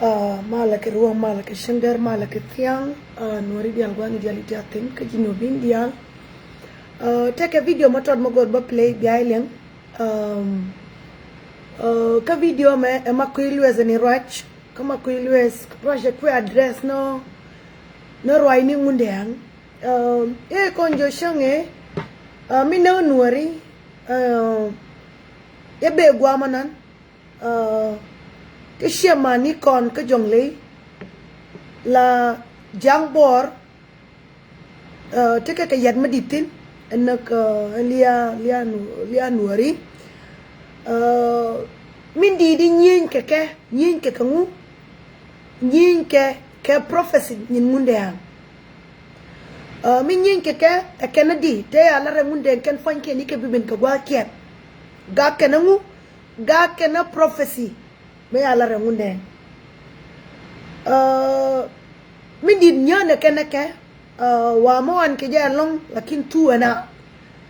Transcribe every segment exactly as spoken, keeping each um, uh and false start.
Ah, malɛ kɛ ruɔ̱n, malɛ kɛ cäŋdär, malɛ kɛ thiaŋ. Ah, Nuɔ̱ri diaal, gua̱a̱ni diaal, i̱ diaal thi̱n kä Jinubin diaal. Ah, tekɛ video ma tɔt ma go̱o̱r bä play bia jɛ liŋ. Um, ah, kä video mɛ ɛ Makuei Lueth ni ruac. Kä Makuei Lueth ruac ɛ kuɛ address nɔ, nɔ ruac ni Ŋundɛŋ. Um, ɛ kɔn jɔ̱ cäŋ ɛ, ah, mi näk Nuɔ̱ri, ah, ɛ bee gua̱a̱ ma nan. Ah, kä ciɛ man ni kɔn kä Jɔŋley la Ja̱a̱ŋ Bɔɔr, ah, tekɛ kɛ yat mi di̱t thi̱n, ɛn näk, ah, ɛn Lia, Lia Nu-, Lia Nuɔ̱ri. Ah, min di̱i̱t i̱ nyieny kɛ kɛ, nyieny kɛ kɛ ŋu, nyieny kɛ, kɛ prophecy nyin Ŋundɛŋ. Ah, mi nyieny kɛ kɛ, ɛ kɛn ɛ di, te ya lar ɛ Ŋundɛŋ kɛn pua̱nykiɛn i̱ kɛ bi ben kɛ gua̱a̱th kiɛn. Gak kɛn ɛ ŋu, gak kɛn ɛ prophecy. Mi ya lar ɛ Ŋundɛŋ. Ah, mi di̱t nyään ɛ kɛn ɛ kɛ, ah, wa mi wan kɛ jɛ ɛlɔ̱ŋ, lakin tu ɛna.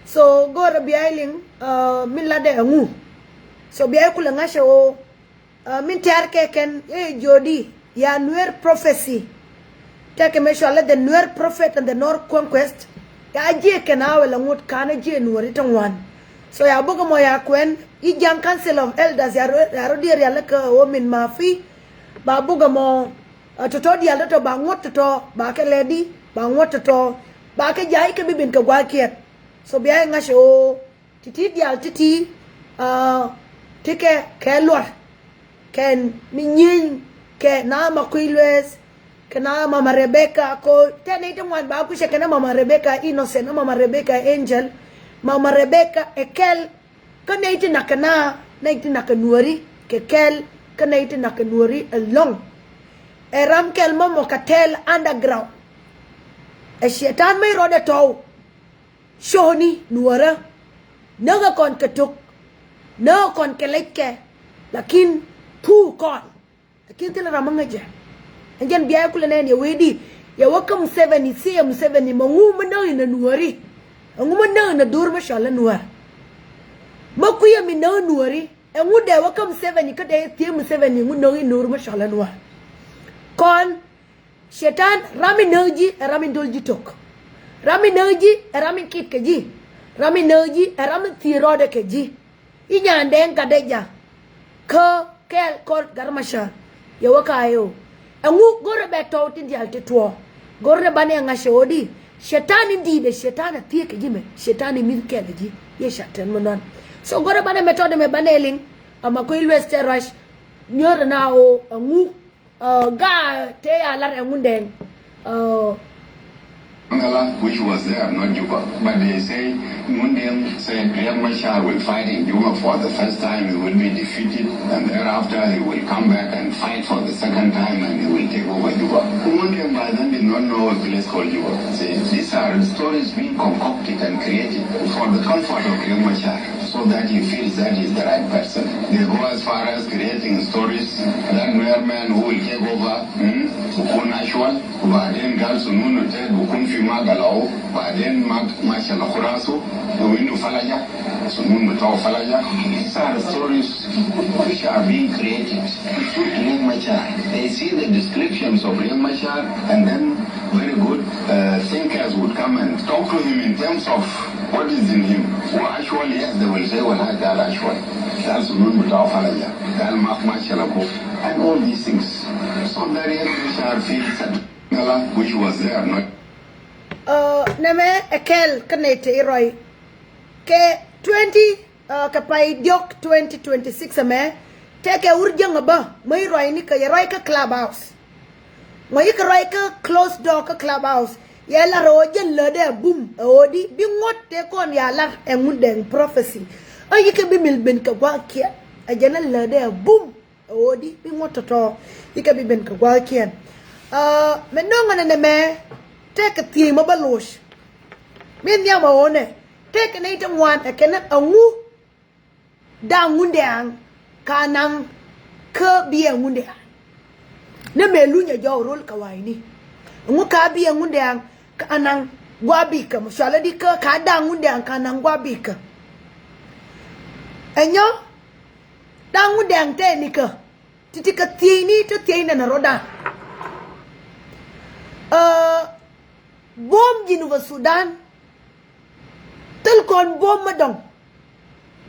So, go̱o̱rɛ bia jɛ liŋ, ah, mi latdɛ ɛ ŋu. So, bia jɛ kulɛ ŋa̱cɛ ɣöö, ah, min tɛ̈r kɛ kɛn, ɛ jiötdi, ya Nuer prophecy. Tekɛ mɛ cɔalɛ The Nuer Prophet and the North Conquest. Ya jiɛ kɛn a wɛlɛ ŋot ka̱n a jiɛ Nuɔ̱ri ti ŋuan. So ya buk ɛmɔ ya kuɛn, i̱ Ja̱a̱ŋ Council of Elders ya rɔ, ya rɔ diɛɛr ya lɛ kä ɣöö min ma fi. Ba buk ɛmɔ, ah, tɔ̱tɔ̱ diaal tɔ̱tɔ̱, ba ŋuɔ̱t tɔ̱tɔ̱, ba kɛ lɛt di, ba ŋuɔ̱t tɔ̱tɔ̱, ba kɛ ja̱a̱c kɛ bi ben kɛ gua̱a̱th kiɛn. So bia jɛ ŋa̱cɛ ɣöö, ti̱ti̱ diaal ti̱ti̱, ah, ti kɛ, kɛ luɔr. Kɛn mi nyieny kɛ na Makuei Lueth, kɛ na Mama Rebecca, ko tɛ nɛy ti ŋuan ba kucɛ kɛn ɛ Mama Rebecca Innocent, Mama Rebecca Angel, Mama Rebecca ɛ kɛl, kä nɛy ti nak kɛ na, nɛy ti nak kɛ Nuɔ̱ri kɛ kɛl, kä nɛy ti nak kɛ Nuɔ̱ri ɛlɔ̱ŋ. Ɛ ram kɛl mɔ mɔ kɛ tɛl underground. Ɛ ciɛ ta̱a̱n mɛ rɔɔdɛ tɔ̱w. Cɔɔni Nuɔ̱rä. Näkɛ kɔn kɛ tok. Näkɛ kɔn kɛ lɛckɛ. Lakin thuk kɔn. Lakin thilɛ ram mi ŋäcɛ. Ɛn jɛn bia jɛ kulɛ nɛn yɛ wee di. Yɛ wä kä Museveni, thiee Museveni, mɛ ŋu mi näk inɛ Nuɔ̱ri. Ɛŋu mi näk inɛ dho̱r mi cɔalɛ Nuɔ̱r. Mi kui̱ ɛmi näk Nuɔ̱ri. Ɛŋu dee wä kä Museveni kä dee thiee Museveni, ɛŋu näk inɛ dho̱r mi cɔalɛ Nuɔ̱r. Kɔn Cɛytan ram in näk ji̱ ɛ ram in dol ji̱ tok. Ram in näk ji̱ ɛ ram in kit kɛ ji̱. Ram in näk ji̱ ɛ ram in thiee rɔɔdɛ kɛ ji̱. I̱ nyandɛ in gatdɛ ja̱. Kä kɛɛl kɔr Gat Macar. Yɛ wä ka ɛ ɣöö ɛŋu go̱rɛ bɛ tɔ̱w tin diaal ti tuɔɔk. Go̱rɛ banɛ ŋa̱c ɛ ɣöö di. Cɛytan in di̱i̱t ɛ cɛytan ɛ thiee kɛ ji̱ mɛ. Cɛytan in mi̱th kɛɛl ɛ ji̱. Yɛ cɛytan mɛ nɔn. So go̱rɛ banɛ mɛ tɔ̱ dɛ mɛ banɛ liŋ. Ama kui̱ lueth tɛ ruac. Nyuɔ̱th ɛ na ɣöö ɛŋu. Uh, ga te ya lar ɛ Ŋundɛŋ. Uh, Mangala, which was there, not Juba. But they say Ŋundɛŋ said Riek Machar will fight in Juba for the first time, he will be defeated, and thereafter he will come back and fight for the second time and he will take over Juba. Ŋundɛŋ by then did not know a place called Juba. See, these are stories being concocted and created for the comfort of Riek Machar. So that he feels that he's the right person. They go as far as creating stories that Nuer man who will take over, hmm, bukun Ashwal, وبعدين قال سنون وتيت بكون في ماقلو، بعدين ماك ماشى لخراسو، وإنه فلجة، سنون بتاعه فلجة. These are stories which are being created to suit Riek Machar. They see the descriptions of Riek Machar and then Very good uh, thinkers would come and talk to him in terms of what is in him. Wa Ashwal, yes, they will say, "Well, I got Ashwal. That's Nunu Tawfalaja. Gal Mak Machalako." And all these things. So that is Mashar feels that which was there, not. Uh, nɛmɛ ɛ kɛl kä nɛy te i̱ rɔy kɛ twenty, uh, kɛ pay diɔ̱k twenty twenty-six ɛmɛ. Tɛkɛ wur jäŋ ɛ bä mä i̱ rɔy ni kɛ yɛ rɔy kä Clubhouse. Ŋɔ yikɛ ruac kä closed door kä Clubhouse. Yɛ lar ɛ ɣöö jɛn lätdɛ ɛ bum ɛ ɣöö di bi ŋuɔ̱t tëë kɔn ya lar ɛ Ŋundɛŋ prophecy. Ɛ yikɛ bi mil ben kɛ gua̱a̱kiɛn ɛ jɛn ɛ lätdɛ ɛ bum ɛ ɣöö di bi ŋuɔ̱t tɔ̱tɔ̱ yikɛ bi ben kɛ gua̱a̱kiɛn. Aa, mɛ nöŋɛ nɛ nɛmɛ tëëkɛ thiec mɔ bä loc. Mi nhiam ɛ ɣöö nɛ tëëkɛ nɛy ti ŋuan ɛ kɛn ɛ ŋu. Da̱ŋ Ŋundɛŋ ka naŋ kä biɛ Ŋundɛŋ. Ni mëë lunyɛ jɔw rol kɛ wa̱i̱ni. Ŋu ka biɛ Ŋundɛŋ ka naŋ gua̱ bikä mɔ cɔalɛ di kä ka Da̱ŋ Ŋundɛŋ ka naŋ gua̱ bikä. Ɛnyɔ Da̱ŋ Ŋundɛŋ tɛɛ nikä. Ti̱ti̱ kɛ thiecni te thiecnɛ nɛ rɔ̱dan. Ɛ buɔ̱m Jinubä Sudan. Thil kɔn buɔ̱m mi dɔ̱ŋ.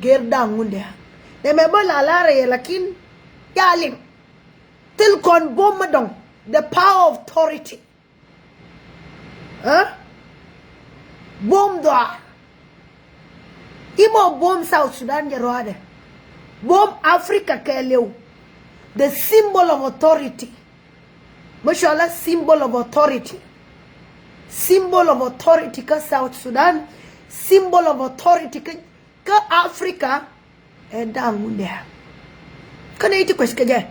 Gɛr Da̱ŋ Ŋundɛŋ nɛmɛ bä la lar ɛ yɛ lakin ya liŋ. Thil kɔn buɔ̱m mi dɔ̱ŋ, the power of authority. Ɛ buɔ̱m dhɔaar. Imɔ buɔ̱m South Sudan jɛ rɔadɛ. Buɔ̱m Africa kɛɛliw. The symbol of authority. Mi cɔalɛ symbol of authority. Symbol of authority kä South Sudan. Symbol of authority kä, kä Africa. Ɛ Da̱ŋ Ŋundɛŋ. Kä nɛy ti kuec kɛ jɛ.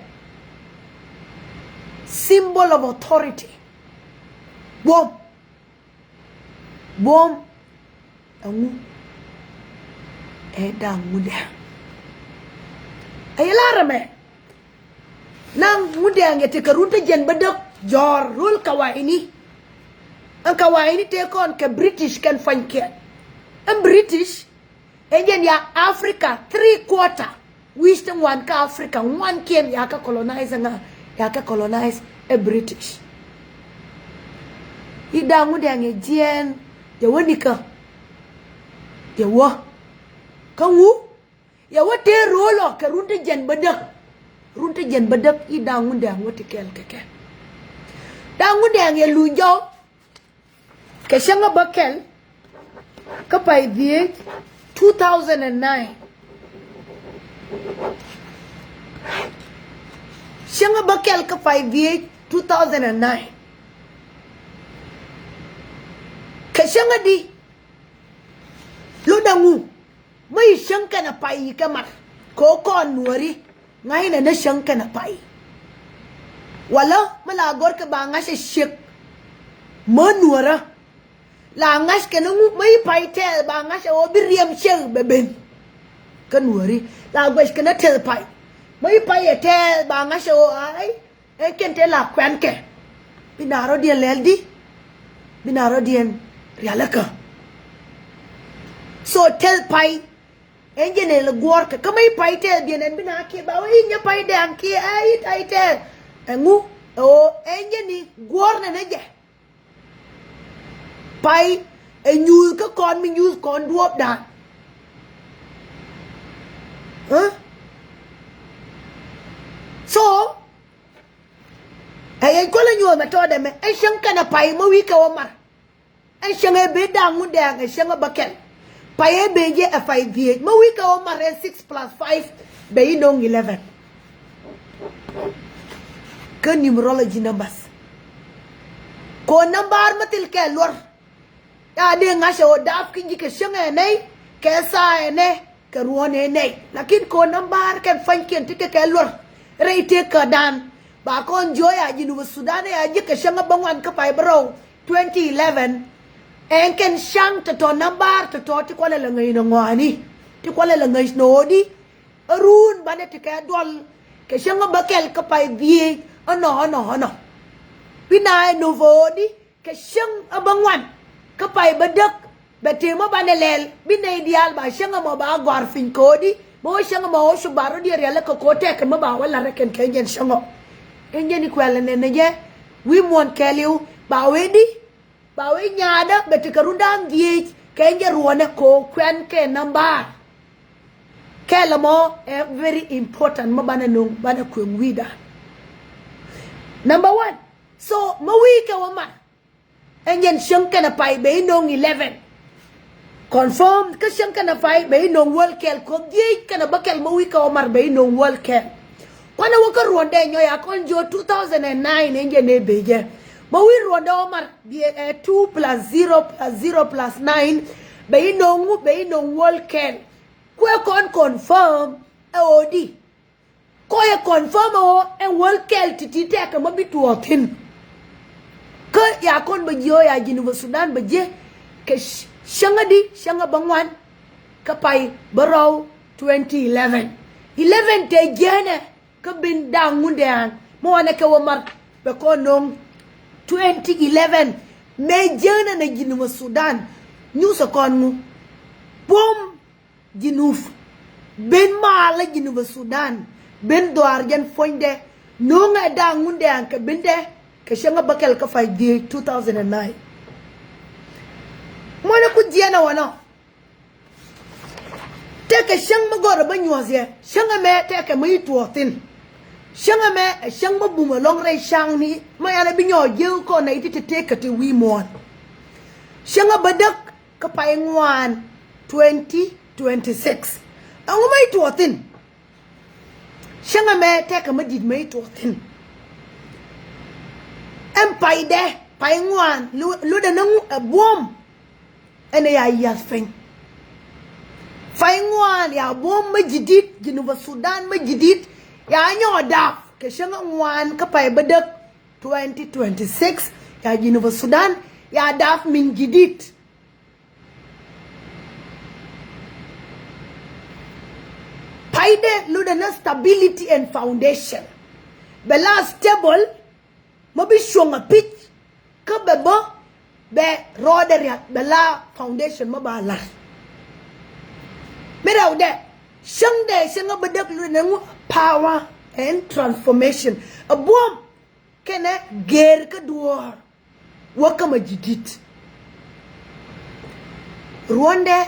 Symbol of authority. Buɔ̱m. Buɔ̱m. Ɛŋu? Ɛ Da̱ŋ Ŋundɛŋ. Ɛ yɛ lar ɛmɛ. Naŋ Ŋundɛŋ yɛ tekɛ run te jiɛn bädäk jɔ̱ɔ̱r rol kawaini. Ɛn kawaini tëë kɔn kɛ British kɛn pua̱nykiɛn. Ɛn British ɛn jɛn ya Africa three quarter. Wi̱i̱c ti ŋuan kä Africa ŋuankiɛn ya kɛ colonize ŋa, ya kɛ colonize ɛ British. I̱ Da̱ŋ Ŋundɛŋ yɛ jiɛɛn yɛ wä nikä. Yɛ wä kä ŋu? Yɛ wä tëë ro̱o̱lɔ kɛ run ti jiɛn bädäk. Run ti jiɛn bädäk i̱ Da̱ŋ Ŋundɛŋ wä ti kɛɛl kɛ kɛ. Da̱ŋ Ŋundɛŋ yɛ luny jɔw kɛ cäŋ ɛ bä kɛl kä pay dhieec. Two thousand and nine. Cäŋ ɛ bä kɛl kä pay dhieec two thousand and nine. Kɛ cäŋ ɛ di lotdɛ ŋu? Mi ci cäŋ kɛnɛ pay kɛ mat kɛ ɣöö kɔn nuääri ŋa̱cnɛ ni cäŋ kɛnɛ pay. Walä mi la gɔ̱rkɛ ba ŋa̱c ɛ ciek mä nuäärä. La ŋa̱c kɛn ŋu mi ci pay tɛɛth ba ŋa̱c ɛ ɣöö bi riɛm ciek bɛ ben. Kä nuääri la guɛc kɛn ɛ tɛth pay mi ci pay ɛ tɛɛth ba ŋa̱c ɛ ɣöö ay. Ɛn kɛn te la kuɛnkɛ bi na rɔ̱diɛn lɛl di bi na rɔ̱diɛn rialikä. So tɛth pay ɛn jɛn ɛ lɛ guɔ̱ɔ̱rkɛ kä mi pay tɛth diɛn ɛn bi na kiɛ ba wä i̱ nyɛ pay dɛŋ kiɛ ɛ i̱ tay tɛth. Ɛŋu ɛ ɣöö ɛn jɛn i̱ guɔ̱ɔ̱r nɛnɛ jɛ. Pay ɛ nyuuth kä kɔn mi nyuuth kɔn duɔ̱ɔ̱pdan. Ɛ so ɛ yɛn kuäl ɛ nyuɔ̱th mɛ tɔɔdɛ mɛ ɛ cäŋ kɛnɛ pay mä wi̱i̱ kɛ wä mar. Ɛ cäŋ ɛ ben Da̱ŋ Ŋundɛŋ ɛ cäŋ ɛ bä kɛl. Pay ɛ ben jɛ ɛ pay dhieec mä wi̱i̱ kɛ wä mar ɛ six plus five bɛ i̱ no̱o̱ŋ eleven. Kä numerology numbers. Kɛ ɣöö nambär mä thil kɛ luɔr. Ca dee ŋa̱cä ɣöö dap kä ji̱ kɛ cäŋ ɛ nɛy kɛ tha̱a̱ ɛ nɛ kɛ ruɔ̱n ɛ nɛy. Lakin kɛ ɣöö nambär kɛn pua̱nykiɛn ti kɛ kɛ luɔr rɛy tëëkädan. Ba kɔn jiök a Jinubä Sudan ɛ a ji̱ kɛ cäŋ ɛ bäŋuan kä pay bärɔw twenty eleven. Ɛn kɛn ca̱ŋ tɔ̱tɔ̱ nambär tɔ̱tɔ̱ ti kualɛ lɛ ŋäc nɔ ŋɔaani ti kualɛ lɛ ŋäc nɔ ɣöödi. Ɛ run banɛ ti kɛ duɔl kɛ cäŋ ɛ bä kɛl kä pay dhieec ɔnɔ ɔnɔ ɔnɔ. Bi na ɛ nop ɛ ɣöödi kɛ cäŋ ɛ bä ŋuan kä pay bä däk. Bɛ tëë mä banɛ lɛl bi nɛy diaal ba cäŋ ɛmɔ ba gɔ̱a̱r piny kɛ ɣöödi. Bä wä cäŋ ɛmɔ wä cu ba rɔ̱diɛn rialikä kɛ ɣöö tɛkɛ mä ba wä la̱t rɛ kɛn kɛ jɛn cäŋ ɔ. Ɛn jɛn i̱ kuɛl ɛnɛn ɛ jɛ wi̱i̱ muɔ̱ɔ̱n kɛɛliw. Ba wee di, ba wee nyaadä bɛ ti kɛ run da̱a̱n dhieec kɛ jɛ ruɔ̱nɛ ko kuɛn kɛ nambar. Kɛl ɛmɔ ɛ very important mi banɛ no̱o̱ŋ banɛ kueŋ wi̱i̱dan. Number one. So mi wi̱i̱ kɛ wä mar, ɛn jɛn cäŋ kɛnɛ pay bɛ i̱ no̱o̱ŋ eleven. Confirm kä cäŋ kɛnɛ pay bɛ i̱ no̱o̱ŋ wäl kɛl, kɔ dhieec kɛnɛ bä kɛl mi wi̱i̱ kɛ wä mar bɛ i̱ no̱o̱ŋ wäl kɛl. Kuanɛ wä kä ruɔ̱ndɛ nyɔy a kɔn jiö two thousand and nine ɛn jɛn ɛ becɛ. Mi wi̱i̱ ruɔ̱ndɛ wä mar biɛ ɛ two plus zero plus zero plus nine, bɛ i̱ no̱o̱ŋ, bɛ i̱ no̱o̱ŋ wäl kɛl. Kuɛ kɔn confirm ɛ ɣöö di kɔ yɛ confirm ɛ ɣöö ɛn wäl kɛl ti̱ti̱ tɛkɛ mi bi tuɔɔk thi̱n. Kä ya kɔn bä jiö ya Jinubä Sudan bä jiɛ kɛ cäŋädi, cäŋä bä ŋuan kä pay bä rɔw twenty eleven. Eleven tɛ jiɛnɛ kä bin da̱a̱ŋ Ŋundɛŋ mi wanɛ kɛ wä mar bɛ kɔn no̱o̱ŋ twenty eleven. Mëë jiɛnɛ nɛ Jinubä Sudan nyusɛ kɔn ŋu? Buɔ̱m Jinub, ben maalä Jinubä Sudan, ben dhɔaar jɛn puɔ̱nydɛ no̱o̱ŋɛ da̱a̱ŋ Ŋundɛŋ kɛ bindɛ kɛ cäŋä bä kɛl kä pay dhieec two thousand and nine. Muɔ̱nɛ ku jiɛnɛ wänɔ. Tëëkɛ cäŋ mi gɔrɛ bä nyuɔ̱th yɛ, cäŋ ɛmɛ tëëkɛ mi i̱ tuɔɔk thi̱n. Cäŋ ɛmɛ ɛ cäŋ mi bumɛ lɔ̱ŋ rɛy ca̱ŋni mi ɛn ɛ bi nyɔɔk jiäk kɔn ɛ i̱ ti te tëëkɛ ti wi̱i̱ muɔ̱ɔ̱n. Cäŋ ɛ bä däk kä pay ŋuan twenty twenty six. Ɛŋu mi i̱ tuɔɔk thi̱n? Cäŋ ɛmɛ tëëkɛ mi di̱t mi i̱ tuɔɔk thi̱n. Ɛn paydɛ pay ŋuan lu- lotdɛ ni ŋu? Ɛ buɔ̱m. Ɛn ɛ ya yiath piny. Pay ŋuan ya buɔ̱m mi ji̱ di̱t, Jinubä Sudan mi ji̱ di̱t ya nyɔk daap kɛ cäŋ ŋuan kä pay bä däk twenty twenty six. Ya Jinubä Sudan ya daap min ji̱ di̱t. Paydɛ lotdɛ ni stability and foundation. Bɛ la stable, mi bi cuɔ̱ŋ a pi̱c, kä bɛ bä bɛ rɔɔdɛ ria̱t, bɛ la foundation mi ba la̱r. Mi rɛwdɛ, cäŋdɛ cäŋ a bä däk lotdɛ ni ŋu? Power and transformation. A buɔ̱m kɛnɛ gër kä duɔ̱ɔ̱r wä kä ma ji̱ di̱t. Ruɔ̱ndɛ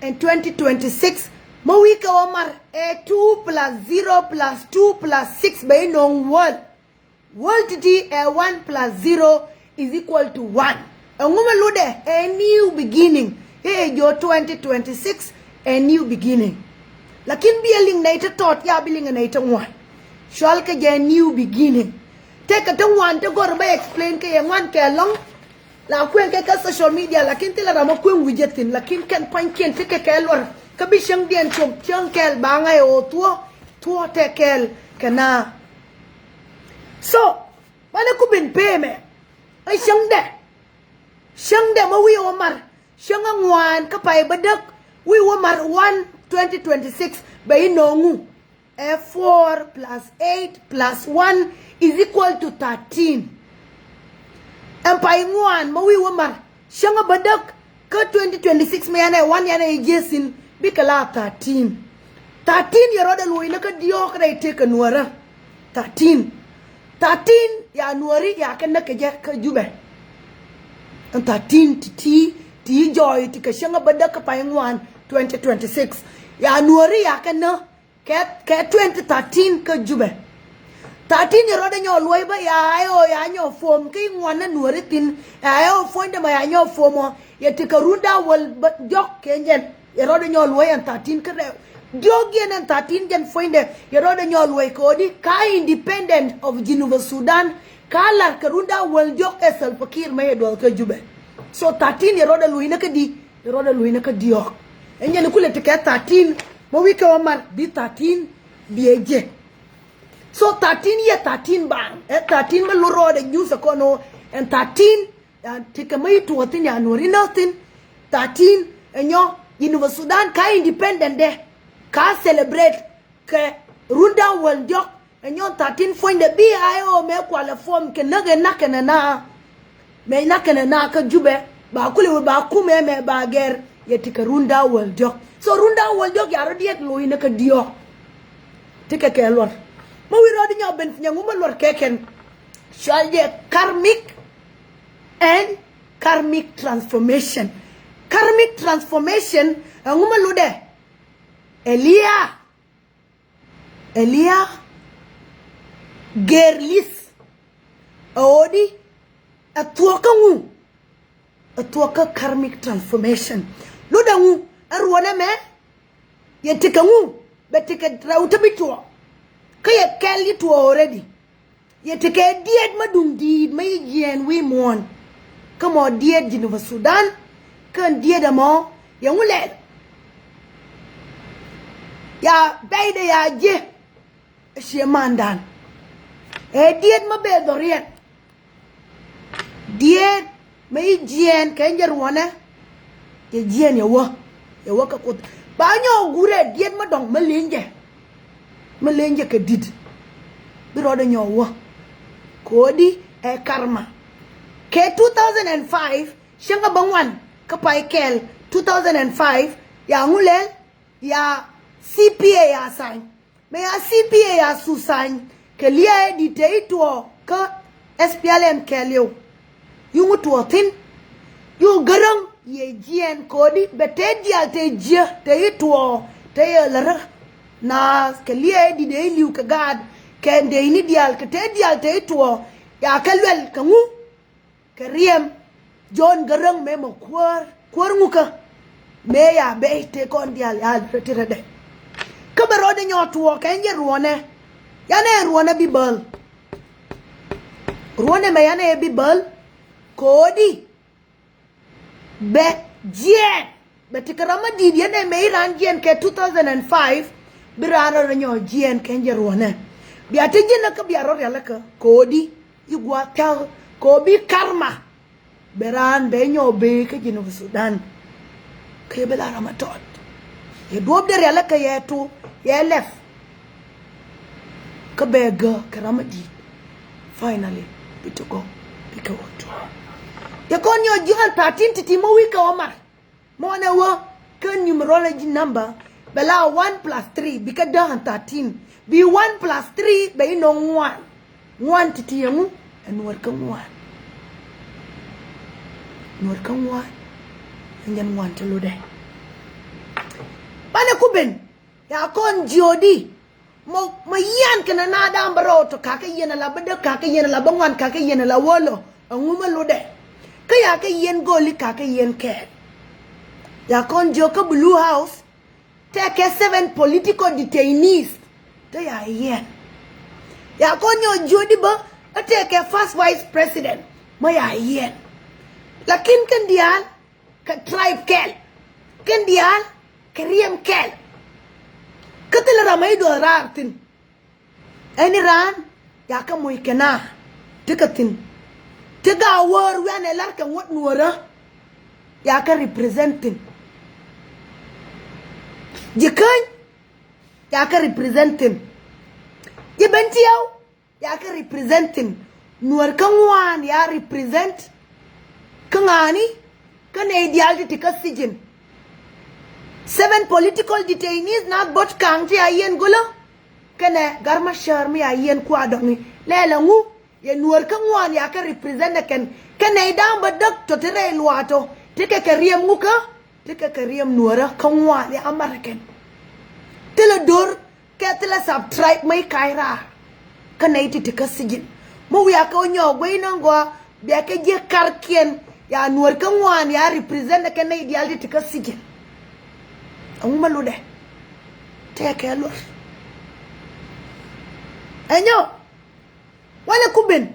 ɛn twenty twenty six, ma wi̱i̱ kɛ wä mar ɛ two plus zero plus two plus six bɛ i̱ no̱o̱ŋ wäl. Wäl ti̱ti̱ ɛ one plus zero is equal to one. Ɛŋu mi lotdɛ? Ɛ new beginning. I̱ ɛ jiö twenty twenty six ɛ new beginning. Lakin bi ɛ liŋ nɛy ti tɔt, ya bi liŋ ɛ nɛy ti ŋuan. Cual kɛ jɛ new beginning. Tëëkɛ ti ŋuan ti gɔr bä explain kɛ yɛ ŋuan kɛ lɔ̱ŋ. La kueŋ kɛ kä social media, lakin thilɛ ram a kueŋ wi̱cɛ thi̱n, lakin kɛn pua̱nykiɛn ti kɛ kɛ luɔr. Kä bi cäŋdiɛn com cäŋ kɛɛl ba ŋa̱c ɛ ɣöö thuɔ̱k, thuɔ̱k tɛ kɛɛl kɛ naath. So banɛ ku ben pee mɛ ɛ cäŋdɛ. Cäŋdɛ ma wi̱i̱ wä mar, cäŋ a ŋuan kä pay bä däk, wi̱i̱ wä mar one twenty twenty six bɛ i̱ no̱o̱ŋu? Ɛ four plus eight plus one is equal to thirteen. Ɛn pay ŋuan ma wi̱i̱ wä mar, cäŋ a bä däk kä twenty twenty six, mi yanɛ one yanɛ i̱ ji̱ thi̱n, bikɛ la thirteen. Thirteen yɛ rɔɔdɛ luɔ̱c ni kä diɔ̱ɔ̱k rɛy tëëkɛ Nuäärä. Thirteen. Thirteen ya Nuääri ya kɛ näk kɛ jɛ kä Jubɛ. Ɛn thirteen ti̱ti̱, ti̱ jɔɔy ti kɛ cäŋ a bä däk kä pay ŋuan twenty twenty six. Ya Nuääri ya kɛ näk kɛ, kɛ twenty thirteen kä Jubɛ. Thirteen yɛ rɔɔdɛ nyɔk luɔ̱c bä, ya I O ya nyɔk form kä i̱ ŋuan ni Nuääri thi̱n. Ya I O puɔ̱nydɛ ma ya nyɔk form ɔ, yɛ ti kɛ run da̱ŋ wäl bä diɔ̱k kɛ jɛn. Yɛ rɔɔdɛ nyɔk luɔ̱c ɛn thirteen kä rɛw diɔ̱k yɛn ɛn thirteen jɛn puɔ̱nydɛ. Yɛ rɔɔdɛ nyɔk luɔ̱c kɛ ɣöö di ka independent of Jinubä Sudan ka la̱r kɛ run da̱ŋ wäl diɔ̱k ɛ Salva Kiir mɛ yɛ duɔth kä Jubɛ. So thirteen yɛ rɔɔdɛ luɔ̱c ni kä di, yɛ rɔɔdɛ luɔ̱c ni kä diɔ̱k. Ɛn jɛn kulɛ ti kɛ thirteen, ma wi̱i̱ kɛ wä mar bi thirteen biɛ jɛ. So thirteen yɛ thirteen baaŋ, ɛ thirteen mi lot rɔɔdɛ nyuth ɛ kɔn ɣöö ɛn thirteen, ya, ti kɛ mi tuɔɔk thi̱n ya Nuääri näk thi̱n. Thirteen, ɛ nyɔ, Jinubä Sudan ka independent dɛ, ka celebrate kɛ run da̱ŋ wäl diɔ̱k. Ɛ nyɔ thirteen puɔ̱nydɛ bi I O mɛ kualɛ form kɛ näk ɛ nak kɛnɛ na. Mɛ nak kɛnɛ na kä Jubɛ, ba kulɛ wä ba kumɛ mɛ ba gɛr yɛ ti kɛ run da̱ŋ wäl diɔ̱k. So run da̱ŋ wäl diɔ̱k ya rɔ̱ diɛt lo̱c ni kä diɔ̱k. Ti kɛ kɛ luɔr. Ma wi̱i̱ rɔɔdɛ nyɔk ben nyɛ ŋu ma luɔr kɛ kɛn. Cual jɛ karmic And karmic transformation. Karmic transformation ɛŋu mɛ lotdɛ? Elia. Elia. Gerlis. Ɛ ɣöö di ɛ thuɔ̱k kä ŋu? Ɛ thuɔ̱k kä karmic transformation. Lotdɛ ŋu? Ɛ ruɔ̱nɛ mɛ. Yɛ tekɛ ŋu? Bɛ tekɛ rɛw te bi tuɔɔk. Kä yɛ kɛl i̱ tuɔɔk already. Yɛ tekɛ diet ma duŋ di̱i̱t ma i̱ jiɛɛn wi̱i̱ muɔ̱ɔ̱n. Kä mɔ diet Jinub Sudan. Kän diet ɛmɔ yɛ ŋu lɛl? Ya bɛydɛ ya jiɛ. Ɛ ciɛ mandan. Ɛ diet ma bɛ dhɔriɛn. Diet ma i̱ jiɛɛn kɛ jɛ ruɔnɛ. Yɛ jiɛɛn yɛ wä. Yɛ wä kɛ Kuoth. Ba nyɔk gurɛ diet ma dɔŋ ma leny jɛ. Ma leny jɛ kɛ di̱t. Bi rɔɔdɛ nyɔk wä. Kodi ɛ karma. Kɛ two thousand and five cäŋ kä bä ŋuan kä pay kɛl two thousand and five. Ya ŋu lɛl? Ya C P A ya sign. Mɛ ya C P A ya susany kɛ lia̱a̱ ɛ di te i̱ tuɔɔk kä S P L M kɛɛliw. Yuŋ tuɔɔk thi̱n. Yuŋ gäräŋ yɛ jiɛɛn kodi bɛ te diaal te jiä te i̱ tuɔɔk te yɛ lärä. Naath kɛ lia̱a̱ ɛ di dee i̱ li̱w kɛ gaat kɛ dee i̱ ni diaal kɛ te diaal te i̱ tuɔɔk. Ya kɛ luɛl kɛ ŋu? Kɛ riɛm John Garang mɛ mɔ kuäär kuäär ŋukä. Mëë ya bey tëë kɔn diaal ya lät ti rädɛ. Kä bɛ rɔɔdɛ nyɔɔt tuɔɔk kɛn jɛ ruɔnɛ. Yanɛ ruɔnɛ bi bäl. Ruɔnɛ mɛ yanɛ bi bäl. Koodi bɛ jiɛɛn. Bɛ ti kɛ ram ma di̱i̱t yɛn ɛ mëë i̱ raan jiɛɛn kɛ two thousand and five. Bi raan rɔ rɛ nyɔɔ jiɛɛn kɛn jɛ ruɔnɛ. Bia te ji̱n kä bia rɔ rial kä koodi i̱ gua̱a̱th thia̱k koodi karma. Bɛ raan bɛ nyɔɔ bee kä Jinub Sudan. Kä yɛ bi la ram a tɔt yɛ duɔ̱p dee rial kä yɛ tu yɛ lɛf. Kä bɛ gä kɛ ram a di̱i̱t. Finally bi ti gɔw bi kɛ wä tuɔɔk. Yɛ kɔn nyɔɔ ji̱ ɣän thirteen ti̱ti̱ mɔ wi̱i̱ kɛ wä mar. Mɔnɛ wä kä numerology number bɛ la one plus three bi kä däk and thirteen. Bi one plus three bɛ inɔ ŋuan. Ŋuan ti̱ti̱ ɛŋu? Ɛ nuɔr kä ŋuan. Nuɔr kä ŋuan. Ɛ nyɛn ŋuan ti lotdɛ. Banɛ ku ben ya kɔn jiodi. Mɔ mɔ yian kɛnɛ na da̱a̱m bä rɔw tɔ kakä yɛn ala bä däk kakä yɛn ala bä ŋuan kakä yɛn ala wä lɔ. Ɛŋu mɛ lotdɛ? Kä yakä yɛn goli kakä yɛn kɛɛl. Ya kɔn jiök kä Blue House. Tɛkɛ seven political detainees. Te ya yɛn. Ya kɔn nyɔ jiodi bä. Ɛ tɛkɛ first vice president mɔ ya yɛn. Lakin kɛn diaal kɛ tribe kɛl. Kɛn diaal kɛ riɛm kɛl. Kä thilɛ ram a i̱ duɔth raar thi̱n. Ɛn i̱ raan yakä moc kɛ na ti kɛ thi̱n. Ti gaawäär wianɛ lar kɛ ŋuɔ̱t nuɔ̱ɔ̱rä. Yakä represent thi̱n. Ji̱ käny yakä represent thi̱n. Ji̱ ben tiɛw. Yakä represent thi̱n. Nuɔr kä ŋuan ya represent. Kä ŋa̱a̱ni kä nɛy diaal ti ti kä sijin. Seven political detainees na bot ka̱ŋ ti a yɛn gulä. Kɛnɛ Gat Macar mi a yɛn kua dɔŋi lɛl ɛŋu? Yɛ nuɔr kä ŋuan yakä represent ɛ kɛn. Kɛ nɛy da̱a̱m bä däk tɔ ti rɛy luaatɔ ti kɛ kɛ riɛm ŋukä. Ti kɛ kɛ riɛm nuɔrä kä ŋuan ya American. Thilɛ do̱r kɛ thilɛ subscribe mä i̱ ka̱c raar. Kä nɛy ti ti kä sijin mä wiakä wä nyɔɔk guey ni ŋɔa. Bia kɛ jiɛ karkiɛn ya nuɔr kä ŋuan ya represent kɛ nɛy diaal ti ti kä sijin. Ɛŋu mä lotdɛ? Tɛkɛ luɔr. Ɛnyɔ wanɛ ku ben.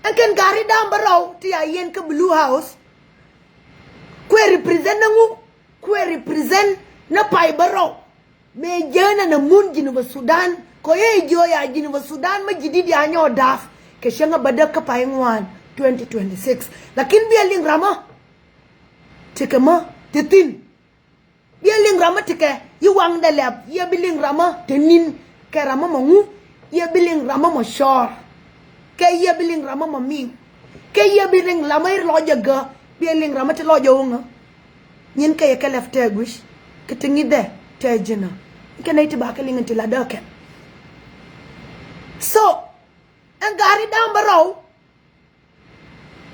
Ɛn kɛn gari da̱a̱m bä rɔw ti ya yɛn kä Blue House. Kuɛ represent ni ŋu? Kuɛ represent ni pay bä rɔw. Mëë jänɛ na mun Jinub Sudan kɔ yɛ jiɔ ya Jinub Sudan mä ji̱ di̱t ya nyɔɔ da̱a̱p kɛ cäŋ a bä däk kä pay ŋuan twenty twenty-six. Lakin biɛ liŋ ramä. Tekɛ mä te thi̱n. Biɛ liŋ ramä tekɛ yi waŋdɛ lɛp yɛ bi liŋ ramä te ni̱n kɛ ramä mɔ ŋu. Yɛ bi liŋ ramä mɔ cɔɔr. Kɛ yɛ bi liŋ ramä mɔ miŋ. Kɛ yɛ bi liŋ ramä i̱ lɔcɛ gä. Biɛ liŋ ramä ti lɔcɛ wuŋä. Nyin kɛ yɛ kɛ lɛp tɛɛk wi̱c kɛ ti ŋi̱dɛ tɛɛk ji̱nä. Kɛ nɛy ti ba kɛ liŋ in ti la däk kɛn. So ɛn gari da̱a̱m bä rɔw.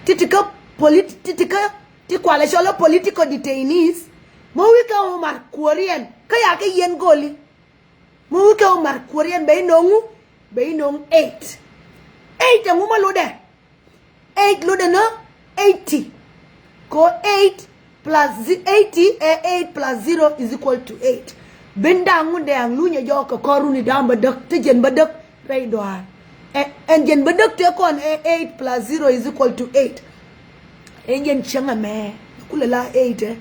ti ti kä polit ti ti kä ti kualɛ cɔl ɛ political detainees. Mɔ wi̱i̱ kɛ wä mar kuɔriɛn kä ya kɛ yɛn goli. Mɔ wi̱i̱ kɛ wä mar kuɔriɛn bɛ inoŋ wu bɛ inoŋ eight. Eight ɛŋu mɔ lotdɛ? Eight lotdɛ nä eighty. Ko eight plus eighty ɛ eight plus zero is equal to eight. Bin da̱a̱ŋ wun dɛ aŋ lunyɛ jɔɔk kɛ kɔr runi da̱a̱ŋ bä däk te jɛn bä däk rɛy dɔaar. Ɛn jɛn bä däk te kɔn ɛ eight plus zero is equal to eight. Ɛn jɛn cäŋ ɛmɛ bɛ kulɛ la eight ɛ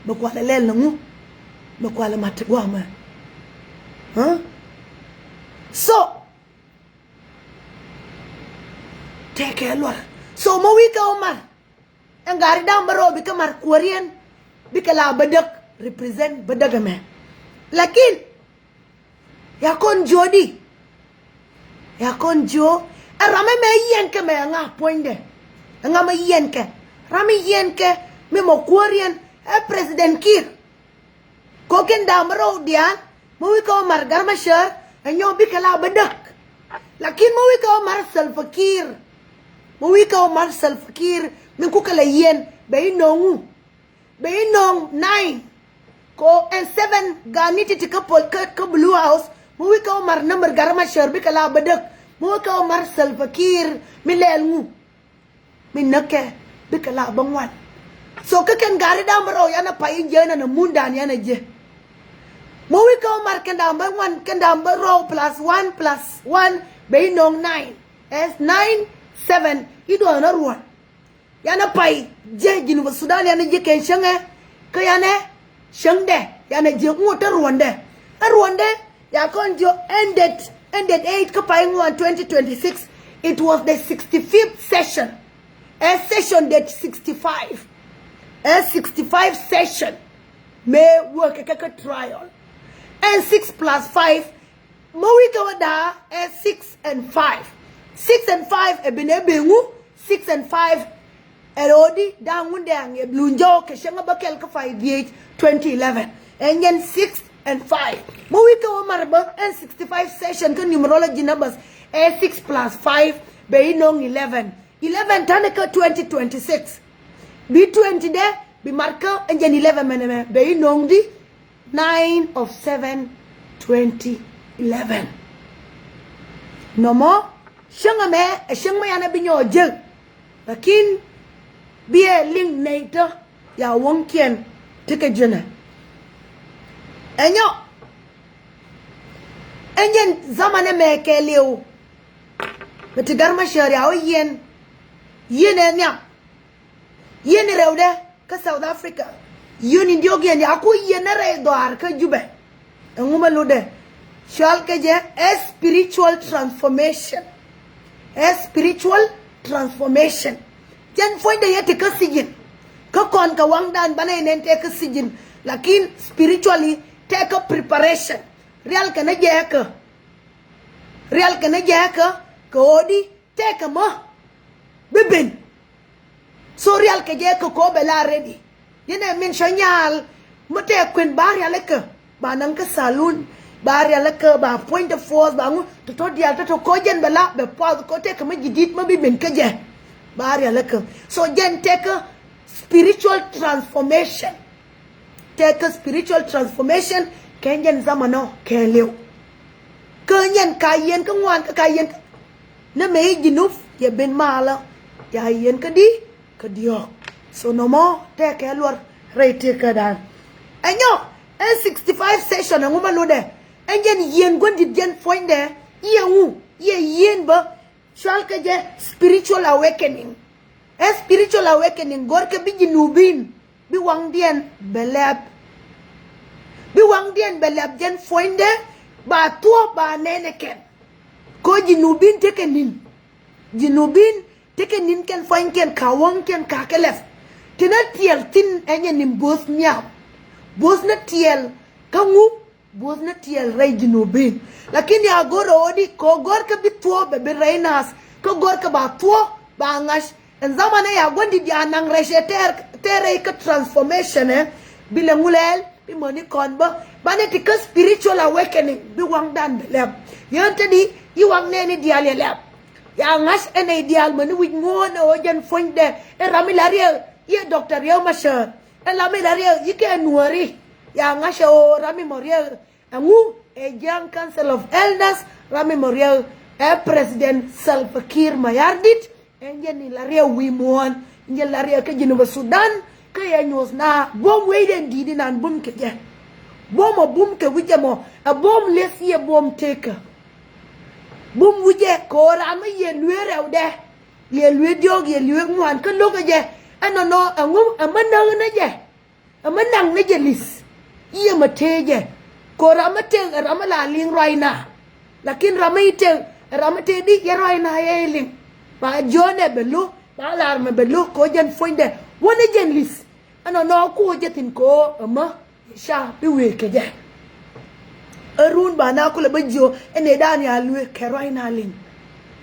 bɛ kualɛ lɛl nɛ ŋu bɛ kualɛ mat ti guamɛ. So tɛkɛ luar. So mɔ wi̱i̱ kɛ wä mar ɛn gari da̱a̱ŋ bä rɔw bikɛ mar kuɔriɛn bikɛ la bä däk represent bä däk ɛmɛ. Lakin ya kɔn jiö di? Ya kɔn jiö ɛ ram ɛmɛ yiɛn kɛ mɛ ɛŋa puɔ̱nydɛ? Ɛŋa mɛ yiɛn kɛ? Ram mi yiɛn kɛ mi mɔ kuɔriɛn ɛ President Kiir. Ko kɛn da̱a̱ŋ bä rɔw diaal mɔ wi̱i̱ kɛ wä mar Garmachar ɛ nyɔk bikɛ la bä däk. Lakin mɔ wi̱i̱ kɛ wä mar Salva Kiir, mɔ wi̱i̱ kɛ wä mar Salva Kiir min kukɛ la yiɛn bɛ inoŋ wu bɛ inoŋ nine. Ko ɛn seven gani ti ti kä pol kä Blue House mɔ wi̱i̱ kɛ wä mar number Garmachar bikɛ la bä däk. Mɔ wi̱i̱ kɛ wä mar Salva Kiir mi lɛl ŋu mi näkɛ bikɛ la bä ŋuan. So kä kɛn gari da̱a̱ŋ bä rɔw yan a pay in jiɛ nan a mun dan yan a jiɛ. Mɔ wi̱i̱ kɛ wä mar kɛn da̱a̱ŋ bä ŋuan kɛn da̱a̱ŋ bä rɔw plus one plus one bɛ inoŋ nine. Ɛs nine seven iduɔn a ruɔn. Yan a pay jiɛ Jinub Sudan yan a jiɛ kɛn cäŋɛ kä yan ɛ cäŋdɛ yan a jiɛ ŋut a ruɔndɛ. A ruɔndɛ ya kɔn jiö ended ended eight kä pay ŋuan twenty twenty-six. It was the sixty-fifth session. Ɛ session date sixty-five. Ɛ sixty-five session. Mëë wä kɛ kɛ kä trial. Ɛn six plus five mɔ wi̱i̱ kɛ wä da̱a̱ ɛ six and five. Six and five ɛ ben ɛ ben ŋu? Six and five ɛ rɔɔdi da̱a̱ŋ wundɛ aŋ ɛ blun jɔw kɛ cäŋ ɛ bä kɛl kä pay dhiec twenty eleven. Ɛ nyɛn six and five mɔ wi̱i̱ kɛ wä mar bä ɛn sixty-five session kä numerology numbers. Ɛ six plus five bɛ inoŋ eleven. Eleven ta̱ni kä twenty twenty-six. Bi twenty dɛ bi mar kä ɛn jɛn eleven mɛnɛ mɛ bɛ inoŋ di nine of seven twenty eleven. Nɔmɔ cäŋ ɛmɛ ɛ cäŋ mɛ yan ɛ bi nyɔɔ jek. Lakin bi ɛ liŋ nɛy tä ya wäŋkiɛn ti kɛ jɛnɛ. Ɛ nyɔ ɛn jɛn zaman ɛmɛ kɛɛliw. Bɛ ti Garmachar ya wä yiɛn yiɛn ɛ nhiam. Yiɛn rɛwdɛ kä South Africa. Yiɛn in diɔk yɛn ya ku yiɛn rɛy dhɔaar kä Jubɛ. Ɛŋu mɛ lutdɛ? Cual kɛ jɛ ɛ spiritual transformation. Ɛ spiritual transformation. Jɛn puɔ̱nydɛ yɛ ti kä sijin. Kä kɔn kɛ waŋdan banɛ nɛn tɛ kä sijin. Lakin spiritually tɛ kä preparation. Rial kɛ nɛ jɛ kä rial kɛ nɛ jɛ kä kɛ ɣöö di tɛkɛ mɔ bi ben. So rial kɛ jɛ kɛ kɔ bɛ la ready. Yɛn ɛ min cɔ nyal mɔ tɛ kuɛn ba rial kɛ ba naŋ kä saloon ba rial kɛ ba puɔ̱ny the force ba ŋu tɔtɔ dial tɔtɔ kɔ jɛn bɛ la bɛ puath kɔ tɛkɛ mɔ ji̱ dit mɔ bi ben kä jɛ ba rial kɛ. So jɛn tɛkɛ spiritual transformation. Tɛkɛ spiritual transformation kɛ nyɛn zaman ɔ kɛ liw. Kä nyɛn ka yɛn kä ŋuan kä ka yɛn kä nɛ mɛ i̱ Jinub yɛ ben malä ya yɛn kä di kä diɔ̱k. So nɔmɔ tɛkɛ luɔr rɛy tëkädan. Ɛnyɔ ɛn sixty-five session ɛŋu mɛ lotdɛ ɛn jɛn yɛn gua̱n dit jɛn puɔ̱nydɛ i̱ ɛŋu i̱ ɛ yɛn bä. Cual kɛ jɛ spiritual awakening. Ɛ spiritual awakening gɔr kɛ bi Jinubin bi waŋdiɛn bɛ lɛp. Bi waŋdiɛn bɛ lɛp jɛn puɔ̱nydɛ ba thuɔ̱k ba nɛn ɛ kɛn. Kɔ Jinubin tekɛ ni̱n. Jinubin tekɛ ni̱n kɛn puɔ̱nykiɛn ka waŋkiɛn ka kɛ lɛp. Ti nä tiɛl thi̱n ɛ nyɛ ni̱n bo̱o̱th nhiam. Bo̱o̱th nä tiɛl kä ŋu? Bo̱o̱th nä tiɛɛl rɛy Jinubin. Lakin ya go̱r ɛ ɣöö di kɛ ɣöö go̱r kɛ bi thuɔ̱ɔ̱p bɛ bi rɛy naath kä go̱r kɛ ba thuɔ̱ɔ̱p ba ŋa̱c. Ɛn zaman ɛ ya gua̱n di̱t ya naŋ rɛc ɛ tɛɛr tɛɛr rɛy kä transformation ɛ bi lɛ ŋulɛɛl bi mäni kɔn bä banɛ ti kä spiritual awakening bi waŋdan bɛ lɛp. Yɛn te di yi waŋ nɛɛni diaal yɛ lɛp. Ya ŋa̱c ɛ nɛy diaal mäni wi̱c muɔ̱ɔ̱n ɛ ɣöö jɛn puɔ̱nydɛ ɛ ram mi la riɛk i̱ ɛ Doctor Riek Machar. Ɛ ram mi la riɛk i̱ kɛ Nuääri. Ya ŋa̱c ɛ ɣöö ram mi mɔ riɛk ɛŋu? Ɛ Jiaŋ Council of Elders, ram mi mɔ riɛk ɛ President Salva Kiir Mayardit. Ɛn jɛn ni la riɛk wi̱i̱ muɔ̱ɔ̱n, ɛn jɛn la riɛk kä Jinubä Sudan. Kä yɛ nyuɔ̱th na buɔ̱m wecdɛ di̱i̱t inan bum kɛ jɛ. Buɔ̱m ɔ bum kɛ wi̱cɛ mɔ ɛ buɔ̱m lieth yɛ buɔ̱m tekä. Bum wi̱cɛ kɛ ɣöö raan mi yɛ lueer rɛwdɛ, yɛ lueer diɔ̱ɔ̱k, yɛ lueer ŋuan kä lo̱kɛ jɛ. Ɛnɔnɔ ɛŋu? Ɛmɛ näk ni jɛ. Ɛmɛ naŋ ni jɛ li̱th. I̱ ɛmɛ tëë jɛ. Kɛ ɣöö ram mi tëk ɛ ram mi la liŋ ruacna. Lakin ram mi tëk ɛ ram mi tëë di yɛ ruacna yɛ liŋ. Ba jiɔ̱ɔ̱nɛ bɛ lo̱k, ba lar mɛ bɛ lo̱k kɛ ɣöö jɛn puɔ̱nydɛ wäni jɛn li̱th. Ɛnɔnɔ ku jɛ thi̱n kɛ ɣöö ɛmɛ ca bi wëë kɛ jɛ. Ɛ run ba na kulɛ bä jiö ɛ nɛy dan ya luëë kɛ ruac na liŋ.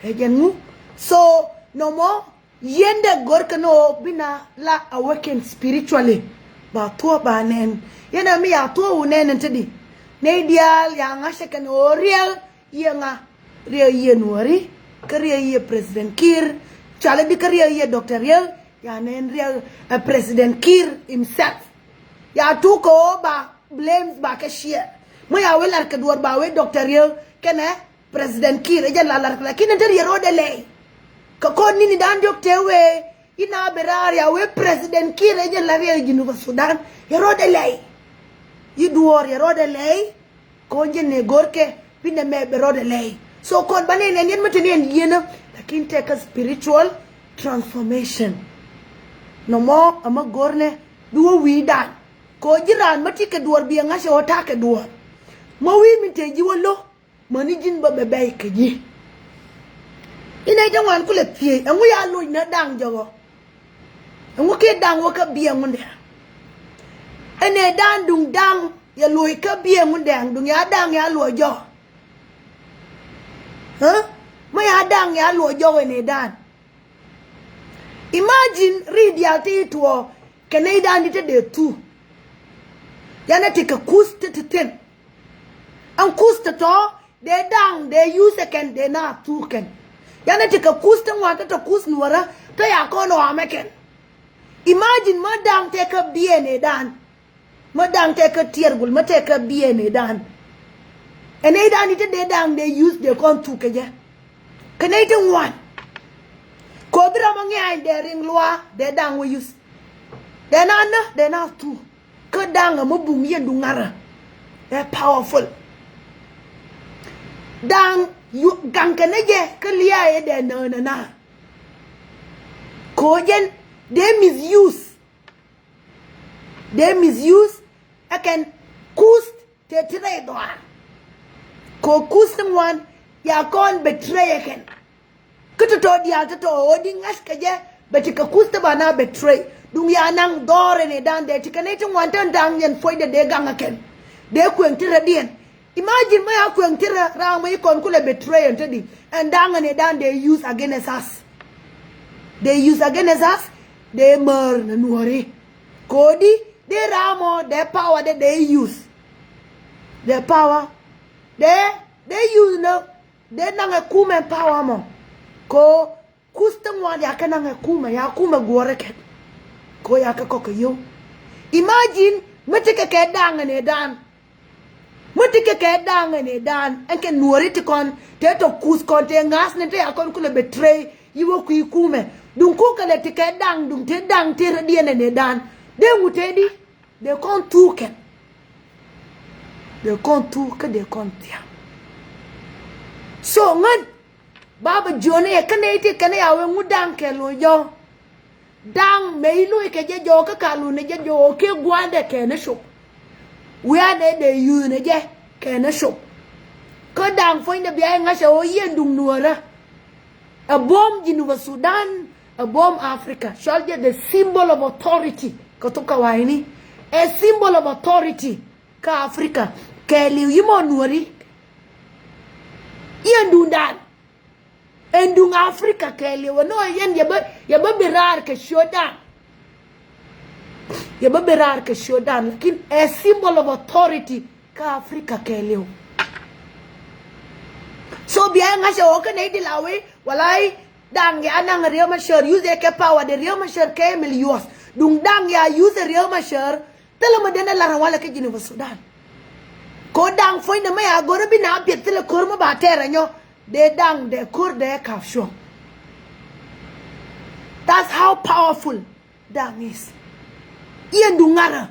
Ɛ jɛn ŋu? So nɔmɔ yɛn dee gör kɛ ni ɣöö bi na la awaken spiritually. Ba thuɔ̱k ba nɛn. Yɛn ɛ mi ya thuɔ̱k wu nɛn ɛn te di. Nɛy diaal ya ŋa̱cä kɛn ɣöö riɛk Yiëë ŋa? Riɛk yiëë Nuääri, kä riɛk yiëë President Kiir. Cɔalɛ di kä riɛk yiëë Doctor Riek, ya nɛn riɛk ɛ President Kiir himself. Ya tuk kɛ ɣöö ba blames ba kɛ share. Mi ya wee lar kɛ duɔ̱ɔ̱r ba wee Doctor Riek kɛnɛ President Kiir ɛ jɛ la lar kɛ, lakin ɛn te riɛk rɔɔdɛ lɛy. Kɛ kɔn nini dan diɔ̱k te wee, i̱ na ben raar ya wee President Kiir ɛ jɛ la riɛk Jinubä Sudan. Yɛ rɔɔdɛ lɛy. I̱ duɔ̱ɔ̱r yɛ rɔɔdɛ lɛy. Kɔn jɛ nɛ görkɛ bi nɛ mɛ bɛ rɔɔdɛ lɛy. So kɔn banɛ nɛn yɛn mi te ni ɛn yieenä. Lakin tɛkɛ spiritual transformation. Nɔmɔ ɛmɛ görnɛ bi wä wi̱i̱dan. Kɛ ɣöö ji̱ raan mä ti kɛ duɔ̱ɔ̱r bi ɛ ŋa̱cä ɣöö ta̱a̱ kɛ duɔ̱ɔ̱r. Mä wi̱i̱ min te ji̱ wä lo̱k mäni ji̱n bä bɛ bɛy kɛ ji̱. Inɛ jɛ ŋuan kulɛ thiec ɛŋu ya loc nä da̱ŋ jɔkɔ. Ɛŋu kiɛ da̱ŋ wä kä biɛŋundɛ? Ɛnɛ da̱ŋ duŋ da̱ŋ yɛ loc kä biɛŋundɛ duŋ ya da̱ŋ ya luɔ jɔk. Mä ya da̱ŋ ya luɔ jɔk ɛnɛ da̱ŋ. Imagine ri diaal ti tuɔɔk kɛ nɛy da̱ŋ di te dee thuk. Yanɛ ti kɛ kuth ti ti thi̱n. Ɛn kuth tɔ̱tɔ̱ dee da̱ŋ dee yuth ɛ kɛn dee na thuk kɛn. Yanɛ ti kɛ kuth ti ŋuan tɔ̱tɔ̱ kuth nuɔrä tɔ̱ ya kɔn ɣɔamɛ kɛn. Imagine mä da̱ŋ tɛkɛ biɛɛnɛ da̱ŋ. Mä da̱ŋ tɛkɛ tiɛɛr gul mä tɛkɛ biɛɛnɛ da̱ŋ. Ɛ nɛy da̱ŋ ni te dee da̱ŋ dee yuth dee kɔn thuk kɛ jɛ. Kɛ nɛy ti ŋuan. Kɛ ɣöö bi ram ɔ ŋia̱a̱ny dee riŋ luaak dee da̱ŋ wä yuth. Dee na nä dee na thuk. Kä da̱ŋ ɛ mi buŋ yɛn duŋ ŋa̱rä. Ɛ powerful. Da̱ŋ yu gaŋ kɛ ni jɛ kä lia̱a̱ yɛ dee näk nɛ na. Kɛ ɣöö jɛn dee misuse. Dee misuse ɛ kɛn kuth tëë ti rɛy dhɔaar. Kɛ ɣöö kuth ti ŋuan ya kɔn betray ɛ kɛn. Kä tɔ̱tɔ̱ diaal tɔ̱tɔ̱ ɣöö di ŋa̱ckɛ jɛ bɛ ti kɛ kuth ti ba na betray. Duŋ ya naŋ dhɔr ɛn ɛ da̱ŋ dee ti kɛ nɛy ti ŋuan te da̱ŋ yɛn puɔ̱nydɛ dee gaŋ ɛ kɛn. Dee kuëŋ ti rɛdiɛn. Imagine mä ya kuëŋ ti rɛ raam mä yi kɔn kulɛ betray ɛn te di. Ɛn da̱ŋ ɛn ɛ da̱ŋ dee use against us. Dee use against us. Dee mär nɛ nuɔ̱ri. Kodi dee raam ɔ dee power dee dee use. Dee power dee dee use nɛ. Dee naŋ ɛ kumɛ power mɔ. Ko kuth ti ŋuan ya kɛ naŋ ɛ kumɛ ya kumɛ guɔrɛ kɛ. Ko ya kɛ kɔk kɛ yow. Imagine mi ti kɛ kɛ da̱ŋ ɛn ɛ da̱ŋ. Mi ti kɛ kɛ da̱ŋ ɛn ɛ da̱ŋ ɛn kɛ nuɔri ti kɔn tëë tɔ kuth kɔn tëë ŋa̱th ni tëë ya kɔn kulɛ betray. Yi wä kui̱ kumɛ duŋ kukɛ lɛ ti kɛ da̱ŋ duŋ tëë da̱ŋ tëë rɛdiɛn ɛn ɛ da̱ŋ. Dee ŋu tëë di. Dee kɔn thuk kɛn. Dee kɔn thuk kä dee kɔn thia̱a̱ŋ. So ŋän ba bɛ jiɔni yɛ kä nɛy ti kɛn ya wee ŋut da̱ŋ kɛ loc jɔk. Da̱ŋ mëë i̱ loc kɛ jɛ jɔk kä ka loc ni jɛ jɔk kiɛ gua̱ndɛ kɛn ni cop. Wiaa nɛ dee yuth ni jɛ kɛn ni cop. Kä da̱ŋ puɔ̱nydɛ bia i̱ ŋa̱cä ɣöö yiɛn duŋ nuɔ̱ɔ̱rä. A buɔ̱m Jinubä Sudan, a buɔ̱m Africa. Cɔal jɛ the symbol of authority. Kä thok kä wa̱i̱ni. A symbol of authority. Kä Africa. Kɛɛliw yi mɔ nuɔ̱ri. Yɛn duŋdan. Ɛn duŋ Africa kɛɛliw. Ɛn ɔ yɛn yɛ bä, yɛ bä bi raar kɛ ciötdan. Yɛ bä bi raar kɛ ciötdan. Lakin a symbol of authority. Kä Africa kɛɛliw. So bia ŋa̱cä ɣöö kä nɛy di la wee walay, Da̱ŋ ya naŋ Riek Machar, use kɛ power de Riek Machar kɛ mil yuɔth. Duŋ Da̱ŋ ya use Riek Machar. Thilɛ mɛ den ɛ lar walɛ kä Jinub Sudan. Ko Da̱ŋ puɔ̱nydɛ mɛ ya go̱rä bi na biɛt thilɛ ko̱r mɛ ba tɛɛr ɛ nyɔ. Dee Da̱ŋ dee ko̱r dee kap cuɔ̱ŋ. That's how powerful Da̱ŋ is. Yɛn duŋ ŋa̱rä.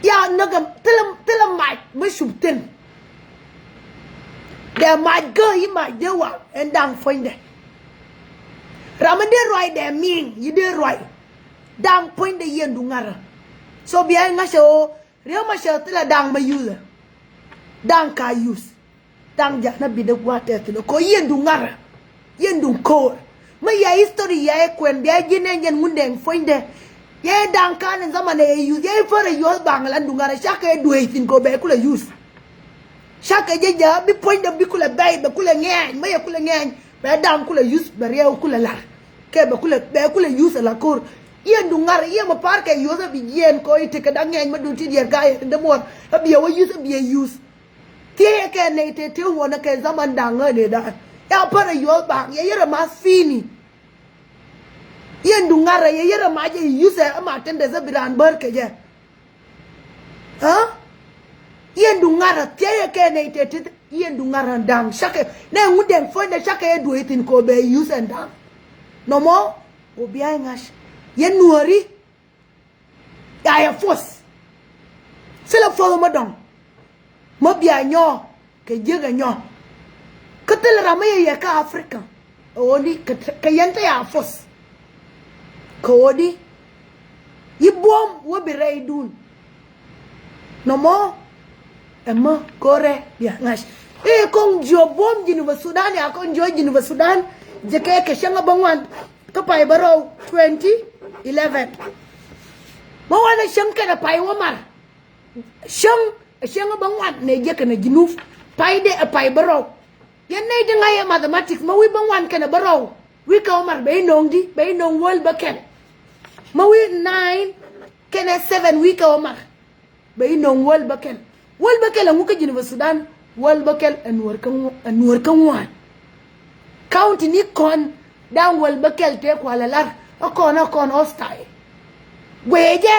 Ya näk ɛ thilɛ, thilɛ mac mi cup thi̱n. Dee mac gä yi mac dee waŋ ɛn Da̱ŋ puɔ̱nydɛ. Ram mi dee ruac dee mi̱i̱ŋ yi dee ruac. Da̱ŋ puɔ̱nydɛ yɛn duŋ ŋa̱rä. So bia ŋa̱cä ɣöö Riek Machar thilɛ Da̱ŋ mi use. Da̱ŋ ka use. Da̱ŋ ja̱ na bi dee gua̱a̱th tɛth thi̱n ɛ ko̱ yɛn duŋ ŋa̱rä. Yɛn duŋ ko̱o̱r. Mi ya history ya ɛ kuɛn bia ji̱n ɛn jɛn Ŋundɛŋ puɔ̱nydɛ. Yɛ Da̱ŋ ka̱n in zaman ɛ yɛ use yɛ i̱ pär ɛ yuɔth baŋ lan duŋ ŋa̱rä cakɛ dueec thi̱n ko̱ bɛ kulɛ use. Cakɛ jɛ ja̱ bi puɔ̱nydɛ bi kulɛ bɛy bɛ kulɛ ŋɛɛny mi yɛ kulɛ ŋɛɛny bɛ Da̱ŋ kulɛ use bɛ Riek kulɛ la̱r. Kɛ bɛ kulɛ bɛ kulɛ use ɛ la ko̱r. Yɛn duŋ ŋa̱rä yɛ mɛ pa̱r kɛ yuɔth ɛ bi jiɛɛn ko̱ i̱ tekɛ da̱ŋ ŋɛɛny mi duŋ ti diɛɛr ka yɛ dämuɔr ɛ bi ɛ wä use ɛ bi ɛ use. Thiecɛ kɛ nɛy tëë tëë wuɔnɛ kɛ zaman Da̱ŋ ɣän ëë da̱a̱n. Ya pärɛ yuɔth baŋ yɛ yärɛ math pi̱i̱ni. Yɛn duŋ ŋa̱rä yɛ yärɛ mac yɛ yuthɛ ɛma tendɛ thä bi raan bär kɛ jɛ. Ɣä? Yɛn duŋ ŋa̱rä thiecɛ kɛ nɛy tëë tëë yɛn duŋ ŋa̱rä Da̱ŋ cakɛ nɛ Ŋundɛŋ puɔ̱nydɛ cakɛ yɛ duɔ̱ɔ̱c thi̱n kɛ ɣöö bɛ yuthɛ Da̱ŋ. Nɔmɔ ɣöö bia yɛ ŋa̱c yɛn nuääri. Ya yɛ force. Thilɛ force mä dɔ̱ŋ. Mä bia nyɔɔ kɛ jiäk ɛ nyɔɔ. Kä thilɛ ram mä yɛ yɛ kä Africa. Ɛ ɣöö di kɛ, kɛ yɛn te ya force. Kɛ ɣöö di yi buɔ̱m wä bi rɛydun. Nɔmɔ ɛmɔ ko̱rɛ bia ŋa̱c. I̱ kɔŋ jiɔ buɔ̱m Jinub Sudan ya kɔŋ jiɔ Jinub Sudan. Jɛ kɛ kɛ cäŋ a bä ŋuan. Kä pay bärɔw twenty eleven. Mä wanɛ cäŋ kɛnɛ pay wä mar. Cäŋ ɛ cäŋ bä ŋuan nɛ jɛ kɛnɛ Jinub. Pay dɛ ɛ pay bärɔw. Yɛn nɛy di ŋa̱c ɛ mathematics mä wi̱i̱ bä ŋuan kɛnɛ bärɔw. Wi̱i̱ kɛ wä mar bɛ i̱ no̱o̱ŋ di bɛ i̱ no̱o̱ŋ wäl bä kɛl. Mä wi̱i̱ nine kɛnɛ seven wi̱i̱ kɛ wä mar. Bɛ i̱ no̱o̱ŋ wäl bä kɛl. Wäl bä kɛl ɛŋu kä Jinub Sudan. Wäl bä kɛl ɛ nuɔr kä ŋu-, ɛ nuɔr kä ŋuan. County ni kɔn da̱ŋ wäl bä kɛl tëë kualɛ lar ɛ kɔn ɛ kɔn hostile. Guecɛ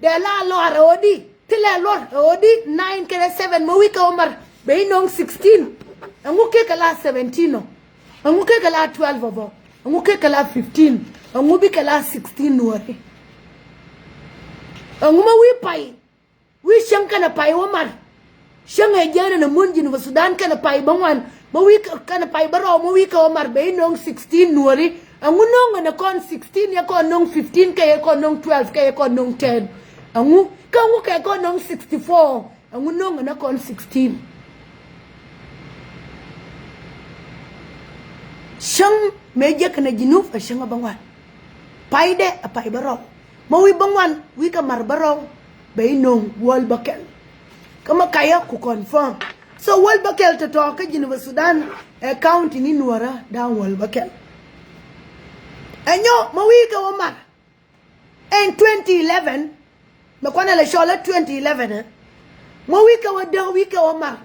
dee la luar ɛ ɣöö di thilɛ luar ɛ ɣöö di nine kɛnɛ seven mä wi̱i̱ kɛ wä mar bɛ i̱ no̱o̱ŋ sixteen. Ɛŋu kekɛ la seventeen ɔ. Ɛŋu kekɛ la twelve ɔ bɔ. Ɛŋu kekɛ la fifteen. Ɛŋu bikɛ la sixteen nuɔri. Ɛŋu mä wi̱i̱ pay. Wi̱i̱ cäŋ kɛnɛ pay wä mar. Cäŋ ɛ jiɛn ɛn ɛ mun Jinub Sudan kɛnɛ pay bä ŋuan. Mä wi̱i̱ kɛ, kɛnɛ pay bä rɔw mä wi̱i̱ kɛ wä mar bɛ i̱ no̱o̱ŋ sixteen nuɔri. Ɛŋu no̱o̱ŋ ɛn ɛ kɔn sixteen yɛ kɔn no̱o̱ŋ fifteen kɛ yɛ kɔn no̱o̱ŋ twelve kɛ yɛ kɔn no̱o̱ŋ ten. Ɛŋu kä ɛŋu kɛ kɔn no̱o̱ŋ sixty four. Ɛŋu no̱o̱ŋ ɛn ɛ kɔn sixteen. Cäŋ mëë jiäk kɛnɛ Jinub ɛ cäŋ ɛ bä ŋuan. Paydɛ ɛ pay bä rɔw. Mä wi̱i̱ bä ŋuan wi̱i̱ kɛ mar bä rɔw bɛ i̱ no̱o̱ŋ wäl bä kɛl. Kä mä kayä ku confirm. So wäl bä kɛl tɔ̱tɔ̱ kä Jinub Sudan ɛ county ni nuɔrä da̱a̱ŋ wäl bä kɛl. Ɛ nyɔ mä wi̱i̱ kɛ wä mar. Ɛn twenty eleven mɛ kuanɛ lɛ cɔl ɛ twenty eleven ɛ. Mä wi̱i̱ kɛ wä däk wi̱i̱ kɛ wä mar.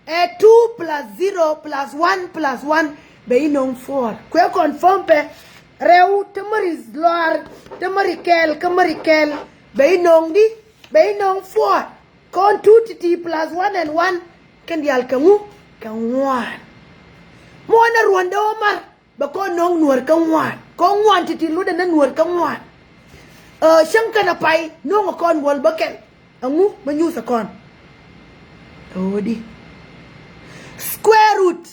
Ɛ two plus zero plus one plus one bɛ i̱ no̱o̱ŋ four. Kuɛ confirm pɛ rɛw te märi luaar te märi kɛɛl kä märi kɛɛl bɛ i̱ no̱o̱ŋ di bɛ i̱ no̱o̱ŋ four. Kɔn two ti̱ti̱ plus one and one kɛn diaal kɛ ŋu kɛ ŋuan. Muɔ̱ɔ̱n ɛ ruɔ̱n dee wä mar. Bɛ kɔn no̱o̱ŋ nuɔ̱ɔ̱r kä ŋuan kɔn ŋuan ti̱ti̱ lutdɛ ni nuɔ̱ɔ̱r kä ŋuan. Ɛ cäŋ kɛnɛ pay no̱o̱ŋ ɛ kɔn wäl bä kɛl. Ɛŋu mä nyuuth ɛ kɔn. Ɛ ɣöö di square root.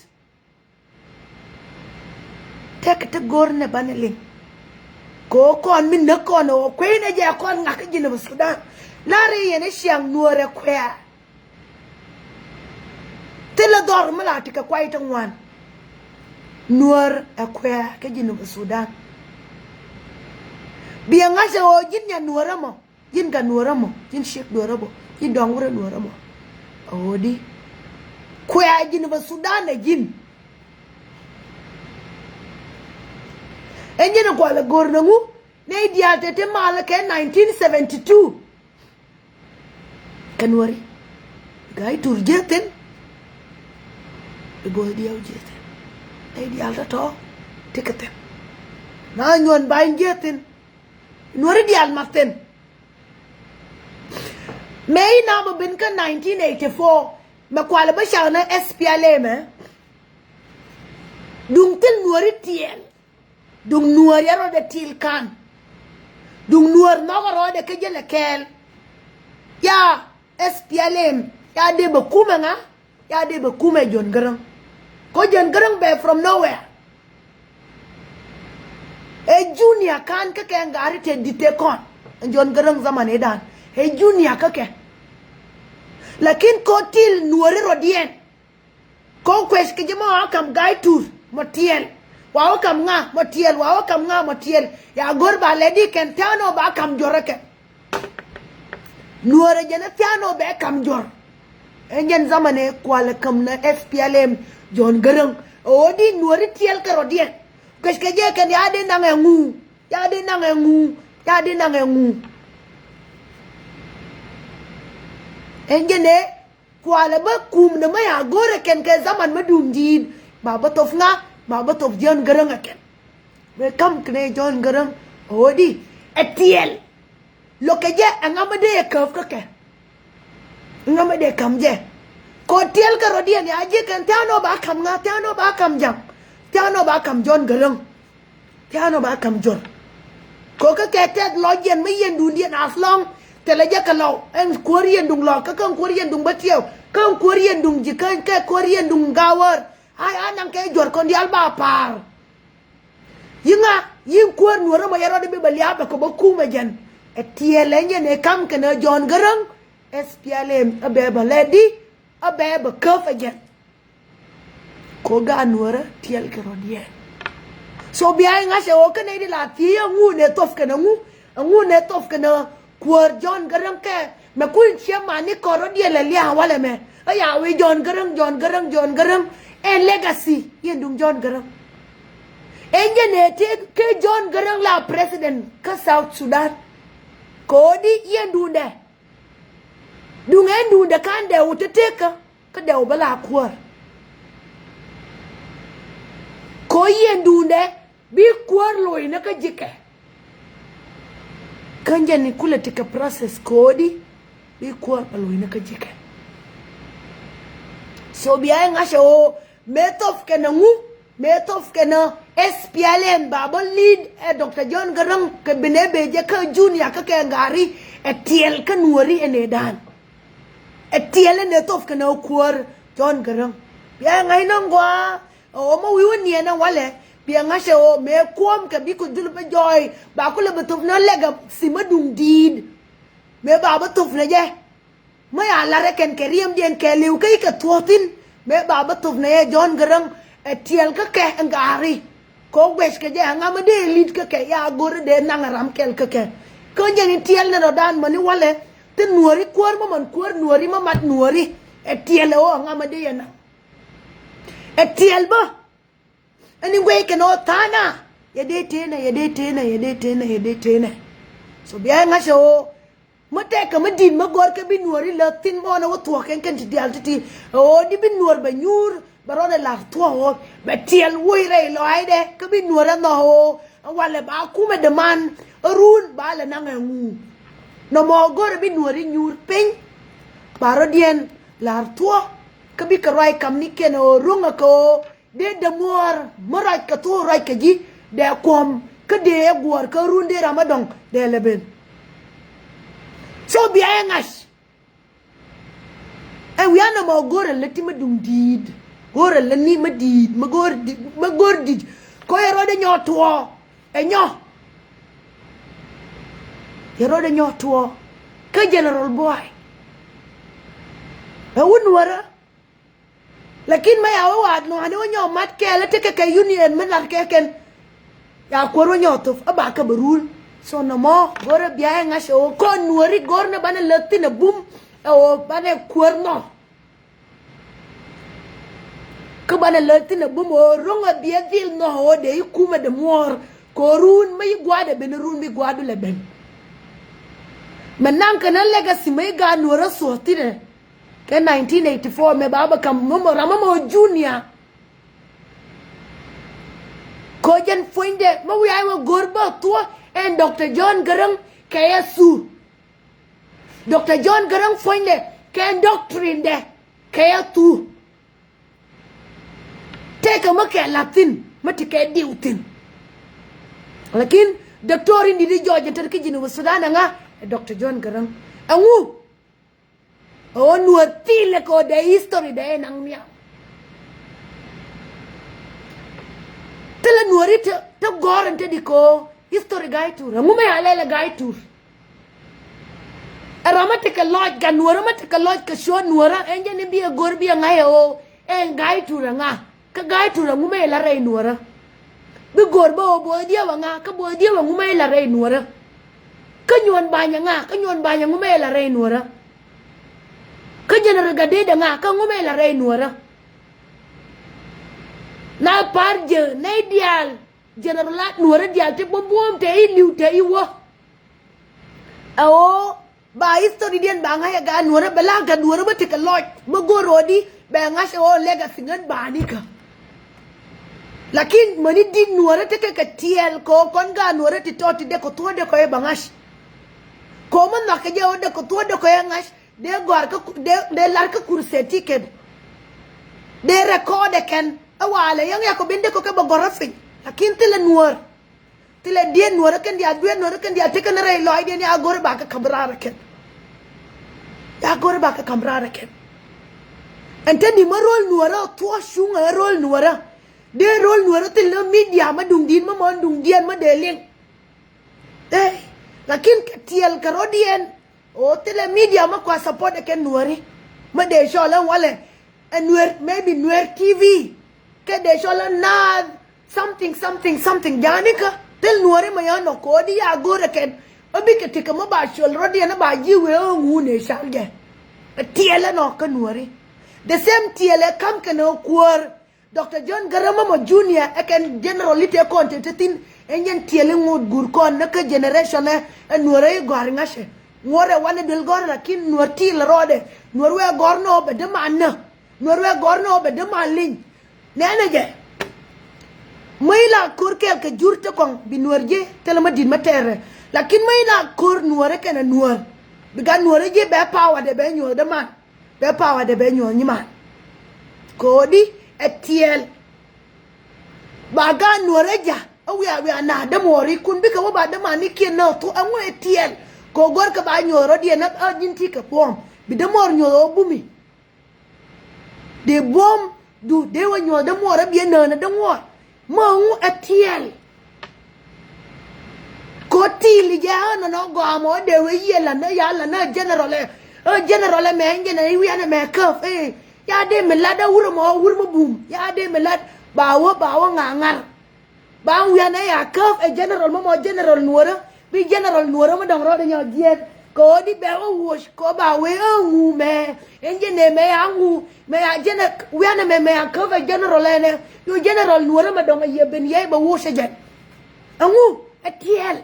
Tekɛ ti go̱r nɛ banɛ liŋ. Kɛ ɣöö kɔn mi näk kɔn ɛ ɣöö kuecnɛ jɛ kɔn ŋa̱k kä Jinub Sudan. La̱r i̱ yɛn i̱ ciaŋ nuɔ̱ɔ̱r ɛ kuɛ̈ɛ̈. Thilɛ dhɔr mi la ti kɛ kuay ti ŋuan. Nuɔ̱ɔ̱r ɛ kuɛ̈ɛ̈ kä Jinub Sudan. Biɛ ŋa̱cä ɣöö ji̱n nya nuɔ̱ɔ̱r ɛmɔ ji̱n kɛ nuɔ̱ɔ̱r ɛmɔ ji̱n ciek nuɔ̱ɔ̱r ɛmɔ ji̱n dɔ̱ŋ wurɛ nuɔ̱ɔ̱r ɛmɔ. Ɛ ɣöö di kuɛ̈ɛ̈ Jinub Sudan ɛ ji̱n. Ɛn ji̱n ɛ gua̱l ɛ go̱r nɛ ŋu nɛy diaal te ti mal kɛ nineteen seventy two. Kɛ nuɔri ga̱a̱c tur jiäk thi̱n. Ti go̱o̱r diɛw ji̱ thi̱n. Nɛy diaal tɔ̱tɔ̱ ti kɛ thi̱n. Na nyuɔn ba̱ny ji̱ thi̱n. Nuɔ̱ri diaal ma thi̱n. Mëë inam ɔ ben kä nineteen eighty-four mɛ kualɛ bä caknä S P L A mɛ. Duŋ thil nuɔ̱ri tiɛɛl. Duŋ nuɔ̱ɔ̱r ya rɔɔdɛ til ka̱n. Duŋ nuɔ̱ɔ̱r nhɔkɛ rɔɔdɛ kä jälɛ kɛɛl. Ya S P L M ya dee bɛ kumɛ ŋa? Ya dee bɛ kumɛ John Garang. Kä John Garang bɛ from nowhere. Ɛ junior ka̱n kä kɛ ŋa̱ri te di̱t te kɔn. John Garang zaman idan ɛ junior kä kɛ. Lakin ko til nuɔri rɔdiɛn. Ko kuec kɛ jɛ mɔ a kam gai tur mɔ tiɛl. Wa wä kam ŋa mɔ tiɛl, wa wä kam ŋa mɔ tiɛl. Ya go̱r ba lɛ di kɛn tɛ̈nɔ ba kam jɔr ɛ kɛn. Nuɔrɛ jɛn ɛ tɛ̈nɔ bɛ kam jɔr. Ɛ jɛn zaman ɛ kualɛ kam na S P L M John Garang. Ɛ ɣöö di nuɔri tiɛl kɛ rɔdiɛn. Kuec kɛ jɛ kɛn ya di naŋ ɛ ŋu. Ya di naŋ ɛ ŋu. Ya di naŋ ɛ ŋu. Ɛ jɛn ɛ kualɛ bä kum ni mä ya go̱rɛ kɛn kɛ zaman mä duŋ di̱i̱t. Ba bä thop ŋa, ba bä thop John Garang ɛ kɛn. Wee kam kɛn ɛ John Garang ɛ ɣöö di ɛ tiɛl. Lo̱kɛ jɛ ɛŋa mä dee ɛ käp kä kɛ. Ɛŋa mä dee kam jɛ. Kɛ ɣöö tiɛl kɛ rɔdiɛn ya ji̱ kɛn tɛ̈nɔ ba kam ŋa, tɛ̈nɔ ba kam ja̱ŋ. Tɛ̈nɔ ba kam John Garang. Tɛ̈nɔ ba kam jɔr. Kɛ ɣöö kä kɛ tɛth lɔc yɛn mä yɛn duŋdiɛn as long thilɛ jɛ kɛ lɔw ɛn kuäär yɛn duŋ lɔk kä kä kuäär yɛn duŋ bä tiɛw kä kuäär yɛn duŋ ji̱ kä kɛ kuäär yɛn duŋ gawär. Ay a naŋ kɛ jɔr kɔn diaal ba pa̱a̱r. Yi̱ŋa yi̱ŋ kuäär nuɔ̱rä mɔ yɛ rɔɔdɛ bi bɛ lia̱a̱ bɛ kɛ bä kumɛ jɛn. Ɛ tiɛɛl ɛ nyɛn ɛ kam kɛn ɛ John Garang. S P L M ɛ bɛ bä lɛ di ɛ bɛ bä käp ɛ jɛn. Ko gaat nuɔ̱rä tiɛl kɛ rɔ̱diɛn. So bia i̱ ŋa̱cɛ ɣöö kä nɛy di la thiec ɛŋu nɛ thop kɛn ɛŋu, ɛŋu nɛ thop kɛn ɛ kuäär John Garang kɛ mɛ kui̱n ciɛ mani kɔn rɔ̱diɛn lɛ lia̱a̱ walɛ mɛ. Ɛ ya wi̱i̱ John Garang, John Garang, John Garang. Ɛn legacy yɛn duŋ John Garang. Ɛn jɛ nɛ tëë kɛ John Garang la president kä South Sudan. Kɛ ɣöö di yɛn duundɛ. Duŋ ɛn duundɛ ka̱n dɛw te tekä. Kä dɛw bä la kuäär. Ko yɛn duundɛ bi kuäär lo̱cnä kä ji̱kɛ. Kä jɛn i̱ kulɛ tekɛ process ko̱di bi kuäär bä lo̱cnä kä ji̱kɛ. So bia i̱ ŋa̱cä ɣöö mëë thop kɛn ɛ ŋu, mëë thop kɛn ɛ S P L M ba bä lead ɛ Doctor John Garang kɛ binɛ bee jɛ kä junior kä kɛ ŋa̱ri ɛ tiɛl kä nuɔ̱ri ɛ nɛy dan. Ɛ tiɛl ɛ nɛ thop kɛn ɛ kuäär John Garang. Bia ɛ ŋa̱c nɔŋ gɔaa ɛ ɣöö mä wi̱i̱ wä niɛn ɛ walɛ. Bia ŋa̱cä ɣöö mëë kuɔ̱ɔ̱m kɛ bikɛ dhul bä jɔɔy ba kulɛ bä thop nä lɛk ɛ thim ɛ duŋ di̱i̱t. Mëë ba bä thop nä jɛ. Mä ya la̱t ɛ kɛn kɛ riɛmdiɛn kɛɛliw kä i̱ kɛ thuɔ̱ɔ̱thin. Mëë ba bä thop nä jɛ John Garang ɛ tiɛl kä kɛ ɛ ŋa̱ri. Kɛ ɣöö guɛc kɛ jɛ ɛ ŋa mä dee li̱t kä kɛ ya go̱rä dee naŋ ɛ ram kɛl kä kɛ. Kä jɛn in tiɛl ni rɔ̱dan mäni walɛ. Ti nuɔ̱ri kuäär mä man kuäär nuɔ̱ri mä mat nuɔ̱ri. Ɛ tiɛl ɛ ɣöö ɛ ŋa mä dee yɛ naŋ. Ɛ tiɛl bä. Ɛn in guɛc kɛn ɣöö tha̱a̱ŋ na yɛ dee tëë nɛ, yɛ dee tëë nɛ, yɛ dee tëë nɛ, yɛ dee tëë nɛ. So bia i̱ ŋa̱cä ɣöö mä tɛkɛ mä di̱t mä gɔ̱r kä bi nuɔ̱ɔ̱ri läth thi̱n mɔnɛ wä thuɔ̱k kɛn kɛn ti diaal ti̱ti̱. Ɣöö di bi nuɔ̱ɔ̱r bɛ nyuur bɛ rɔɔdɛ la̱r thuɔ̱k ɣöö bɛ tiɛl woc rɛy lɔaacdɛ kä bi nuɔ̱ɔ̱r ɛ nhɔk ɣöö ɛ walɛ ba kumɛ däman ɛ run ba lɛ naŋ ɛ ŋu. Nɔmɔ go̱rɛ bi nuɔ̱ɔ̱ri nyuur piny ba rɔ̱diɛn la̱r thuɔ̱k kä bikɛ ruac kamnikiɛn ɣöö ruŋ ɛ kɛ ɣöö dee dämuɔɔr mi ruac kɛ thok ruac kɛ ji̱ dee kuɔ̱m kä dee ɛ guɔ̱ɔ̱r kä run dee ram ɛ dɔ̱ŋ dee lɛ ben. So bia ɛ ŋa̱c. Ɛ wi̱i̱ anɔmɔ go̱o̱rɛ lät ti mi duŋ di̱i̱t. Go̱o̱rɛ lät ni mi di̱i̱t mi go̱o̱r di̱i̱t mi go̱o̱r di̱i̱t. Kɔ yɛ rɔɔdɛ nyɔɔt tuɔɔ ɛ nyɔ. Yɛ rɔɔdɛ nyɔɔt tuɔɔ kä General Boy. Ɛ wun wärä. Lakin ma ya wä wa̱a̱ nuani wä nyɔk mat kɛɛl ɛ tekɛ kɛ union mi lat kɛ kɛn. Ya kuäär wä nyɔk thop ɛ ba kɛ bɛ rul. So nɔmɔ go̱rɛ bia ɛ ŋa̱c ɛ ɣöö kɔn nuɔ̱ri go̱r ni banɛ läth thi̱n ɛ bum ɛ ɣöö banɛ kuäär nhɔk. Kä banɛ läth thi̱n ɛ bum ɣöö ro̱ŋ ɛ biɛ dhil nhɔk ɣöö dee i̱ kumɛ dämuɔɔr kɛ ɣöö run mi i̱ gua̱a̱dɛ ben i̱ run mi gua̱a̱du lɛ ben. Mɛ naŋ kɛ ni legacy mi i̱ gaat nuɔ̱r ɛ thuɔ̱ɔ̱th thi̱n ɛ. Kɛ nineteen eighty-four mɛ ba bä kam mɔmɔ ram mɔmɔ junior. Kɔ jɛn puɔ̱nydɛ mi wiaa wä go̱r bä thuɔ̱ ɛn Doctor John Garang kɛ yɛ thuu. Doctor John Garang puɔ̱nydɛ kɛ doctrine dɛ kɛ yɛ thuu. Tëëkɛ mi kɛ la̱th thi̱n mi ti kɛ diw thi̱n. Lakin doctor in di̱t i̱ jɔɔc in te kä Jinub Sudan ɛŋa ɛ Doctor John Garang. Ɛŋu? Ɣöö Nuäär thilɛ kɛ ɣöö dee history dee naŋ nhiam. Thilɛ Nuääri te, te gɔ̱r ɛn te di kɛ ɣöö history Gai Tur. Ɛŋu mɛ a lɛl ɛ Gai Tur? Ɛ ram ɛ tekɛ lɔc, gat Nuäärä mɛ tekɛ lɔc kɛ cuɔ̱ɔ̱ŋ Nuäärä, ɛn jɛn i̱ bi ɛ go̱r bi ɛ ŋa̱c ɛ ɣöö ɛn Gai Tur ɛŋa. Kä Gai Tur ɛŋu mɛ ila rɛy Nuäärä? Bi go̱r bä ɣöö Bo̱o̱th Diɛw ɛŋa, kä Bo̱o̱th Diɛw ɛŋu mɛ ila rɛy Nuäärä? Kä Nyuɔn Bany ɛŋa, kä Nyuɔn Bany ɛŋu mɛ ila rɛy Nuäärä? Kä General Gatdet ɛŋa, kä ŋu mɛ ila rɛy Nuäärä? Na pa̱r jɛ nɛy diaal, General Nuäärä diaal ti buɔ̱m buɔ̱ɔ̱m te i̱ li̱w te i̱ wä. Ɛ ɣöö ba history diɛn ba ŋa̱c ɛ gat Nuäärä, bɛ la gat Nuäärä bä tekɛ lɔc bä go̱r ɣöö di bɛ ŋa̱c ɛ ɣöö legacy ŋän bani kä. Lakin mäni di̱t Nuäärä tekɛ kɛ tiɛɛl kɛ ɣöö kɔn gat Nuäärä ti tɔt ti dee kɛ thuɔ̱ɔ̱dɛ kɔ i̱ bɛ ŋa̱c. Kɛ ɣöö mä nhɔakɛ jɛ ɣöö dee kɛ thuɔ̱ɔ̱dɛ kɔ i̱ ŋa̱c, dee gɔ̱a̱r kä ku-, dee, dee la̱r kä kurusɛ ti kɛn. Dee record ɛ kɛn ɛ walɛ yäŋ yakɔ bin dee kɔ kɛ bɛ gɔ̱r ɛ piny. Lakin thilɛ Nuäär. Thilɛ diet Nuäärä kɛn diaal, dueer Nuäärä kɛn diaal tekɛ ni rɛy lɔcdiɛn, ya go̱rɛ bakɛ ka̱m raar ɛ kɛn. Ya go̱rɛ bakɛ ka̱m raar ɛ kɛn. Ɛn te ni mä ro̱l Nuäärä thuɔ̱k cuŋ ɛ ro̱l Nuäärä. Dee ro̱l Nuäärä thil ni media mä duŋdiɛn mä mɔn duŋdiɛn mä dee liŋ. Ɛ, lakin kɛ tiɛɛl kɛ rɔ̱diɛn. Ɣöö thilɛ media mä kua support ɛ kɛn Nuääri. Mä dee cɔl ɛn walɛ ɛ Nuer, maybe Nuer T V. Kɛ dee cɔl ɛn Naath something, something, something. Ja̱a̱nikä thil Nuääri mɛ yɔ̱a̱n nɔ ko̱o̱di ya go̱o̱rɛ kɛn. Ɛ bikɛ tekɛ mä ba cɔl rɔ̱diɛn ɛ ba ji̱ wee ɣöö ŋuun ëë cal jɛ. Ɛ tiɛɛl ɛnɔ kä Nuääri. The same tiɛɛl ɛ ka̱m kɛn ɛ kuäär. Doctor John Garang Mama Junior ɛ kɛn general i̱ tëë kɔn te te thi̱n. Ɛ nyɛn tiɛɛl i̱ ŋot guur kɔn ni kä generation ɛ, ɛ Nuäärä i̱ gɔ̱a̱r i̱ ŋa̱cɛ. Ŋuɔ̱t ɛ wanɛ duel gɔ̱rä, lakin Nuäär ti̱i̱l rɔɔdɛ. Nuäär wee gɔ̱r ni ɣöö bɛ däman nä. Nuäär wee gɔ̱r ni ɣöö bɛ däman li̱ny. Nɛnɛ jɛ. Mä ila ko̱r kɛɛl kɛ jur te kɔŋ bi Nuäär ji̱ thilɛ mä di̱t mä tɛɛrɛ. Lakin mä ila ko̱r Nuäärä kɛnɛ Nuäär. Bi gat Nuäärä ji̱ bɛ power dɛ bɛ nyuɔ̱th däman. Bɛ power dɛ bɛ nyuɔ̱th nyiman. Ko̱di ɛ tiɛɛl. Ba gaat Nuäärä ja̱ ɛ wiaa wiaa na dämuɔɔrikun bikɛ wä ba dämanikiɛn nä thuɔ̱k ɛŋu ɛ tiɛɛl. Kɛ ɣöö gɔ̱rkɛ ba nyuɔ̱th rɔ̱diɛn ɛ ji̱n ti kɛ buɔ̱m bi dämuɔɔr nyuɔ̱th ɣöö bumi. Dee buɔ̱m du dee wä nyuɔ̱th dämuɔɔr ɛ biɛ nään ɛ dämuɔɔr. Mä ɛŋu ɛ tiɛɛl. Kɛ ɣöö ti̱i̱l jɛ ɣän nɔnɔ gɔaa mɔ dee wee yiëë la̱t ni ya la̱t ni general ɛ. Ɛ general ɛ mɛ ɛn jɛn ɛ wianɛ mɛ käp ɛ. Ya dee mi la̱t ɛ wur ɛmɔ wur mi bum. Ya dee mi la̱t ba wä ba wä ŋa̱a̱ŋa̱r. Ba wianɛ ya käp ɛ general mɔ mɔ general Nuäärä. Bi general Nuäärä mi dɔ̱ŋ rɔɔdɛ nyɔk jiɛɛn. Kɛ ɣöö di bɛ wä woc kɛ ɣöö ba wee ɣä ŋu mɛ. Ɛn jɛn ɛ mɛ ya ŋu mɛ ya jɛn ɛ wianɛ mɛ mɛ ya käp ɛ general ɛnɛ. Yo general Nuäärä mi dɔ̱ŋ ɛ yɛ ben yɛ bɛ woc ɛ jɛn. Ɛŋu ɛ tiɛɛl.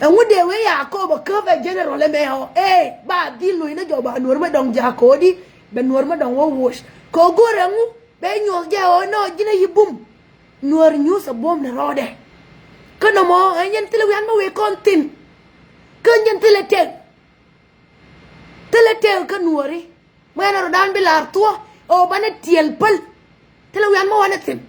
Ɛŋu dee wee Yakob ɛ käp ɛ general ɛmɛ ɔ ɛ ba dhil lo̱c ni jɔk ba Nuäär mi dɔ̱ŋ ja̱a̱k ko̱di bɛ Nuäär mi dɔ̱ŋ wä woc. Kɛ ɣöö go̱o̱r ɛŋu bɛ nyuɔ̱th jɛ ɣöö nɔ ji̱n ɛ yi bum. Nuäär nyuuth ɛ buɔ̱m ni rɔɔdɛ. Kä nɔmɔ ɛ nyɛn thilɛ wian mi wee kɔn thi̱n. Kä nyɛn thilɛ tëk. Thilɛ tëk kä Nuääri. Mɛn rɔ dan bi lar thuɔ ɛ ɣöö banɛ tiɛɛl päl. Thilɛ wian mi wanɛ thi̱n.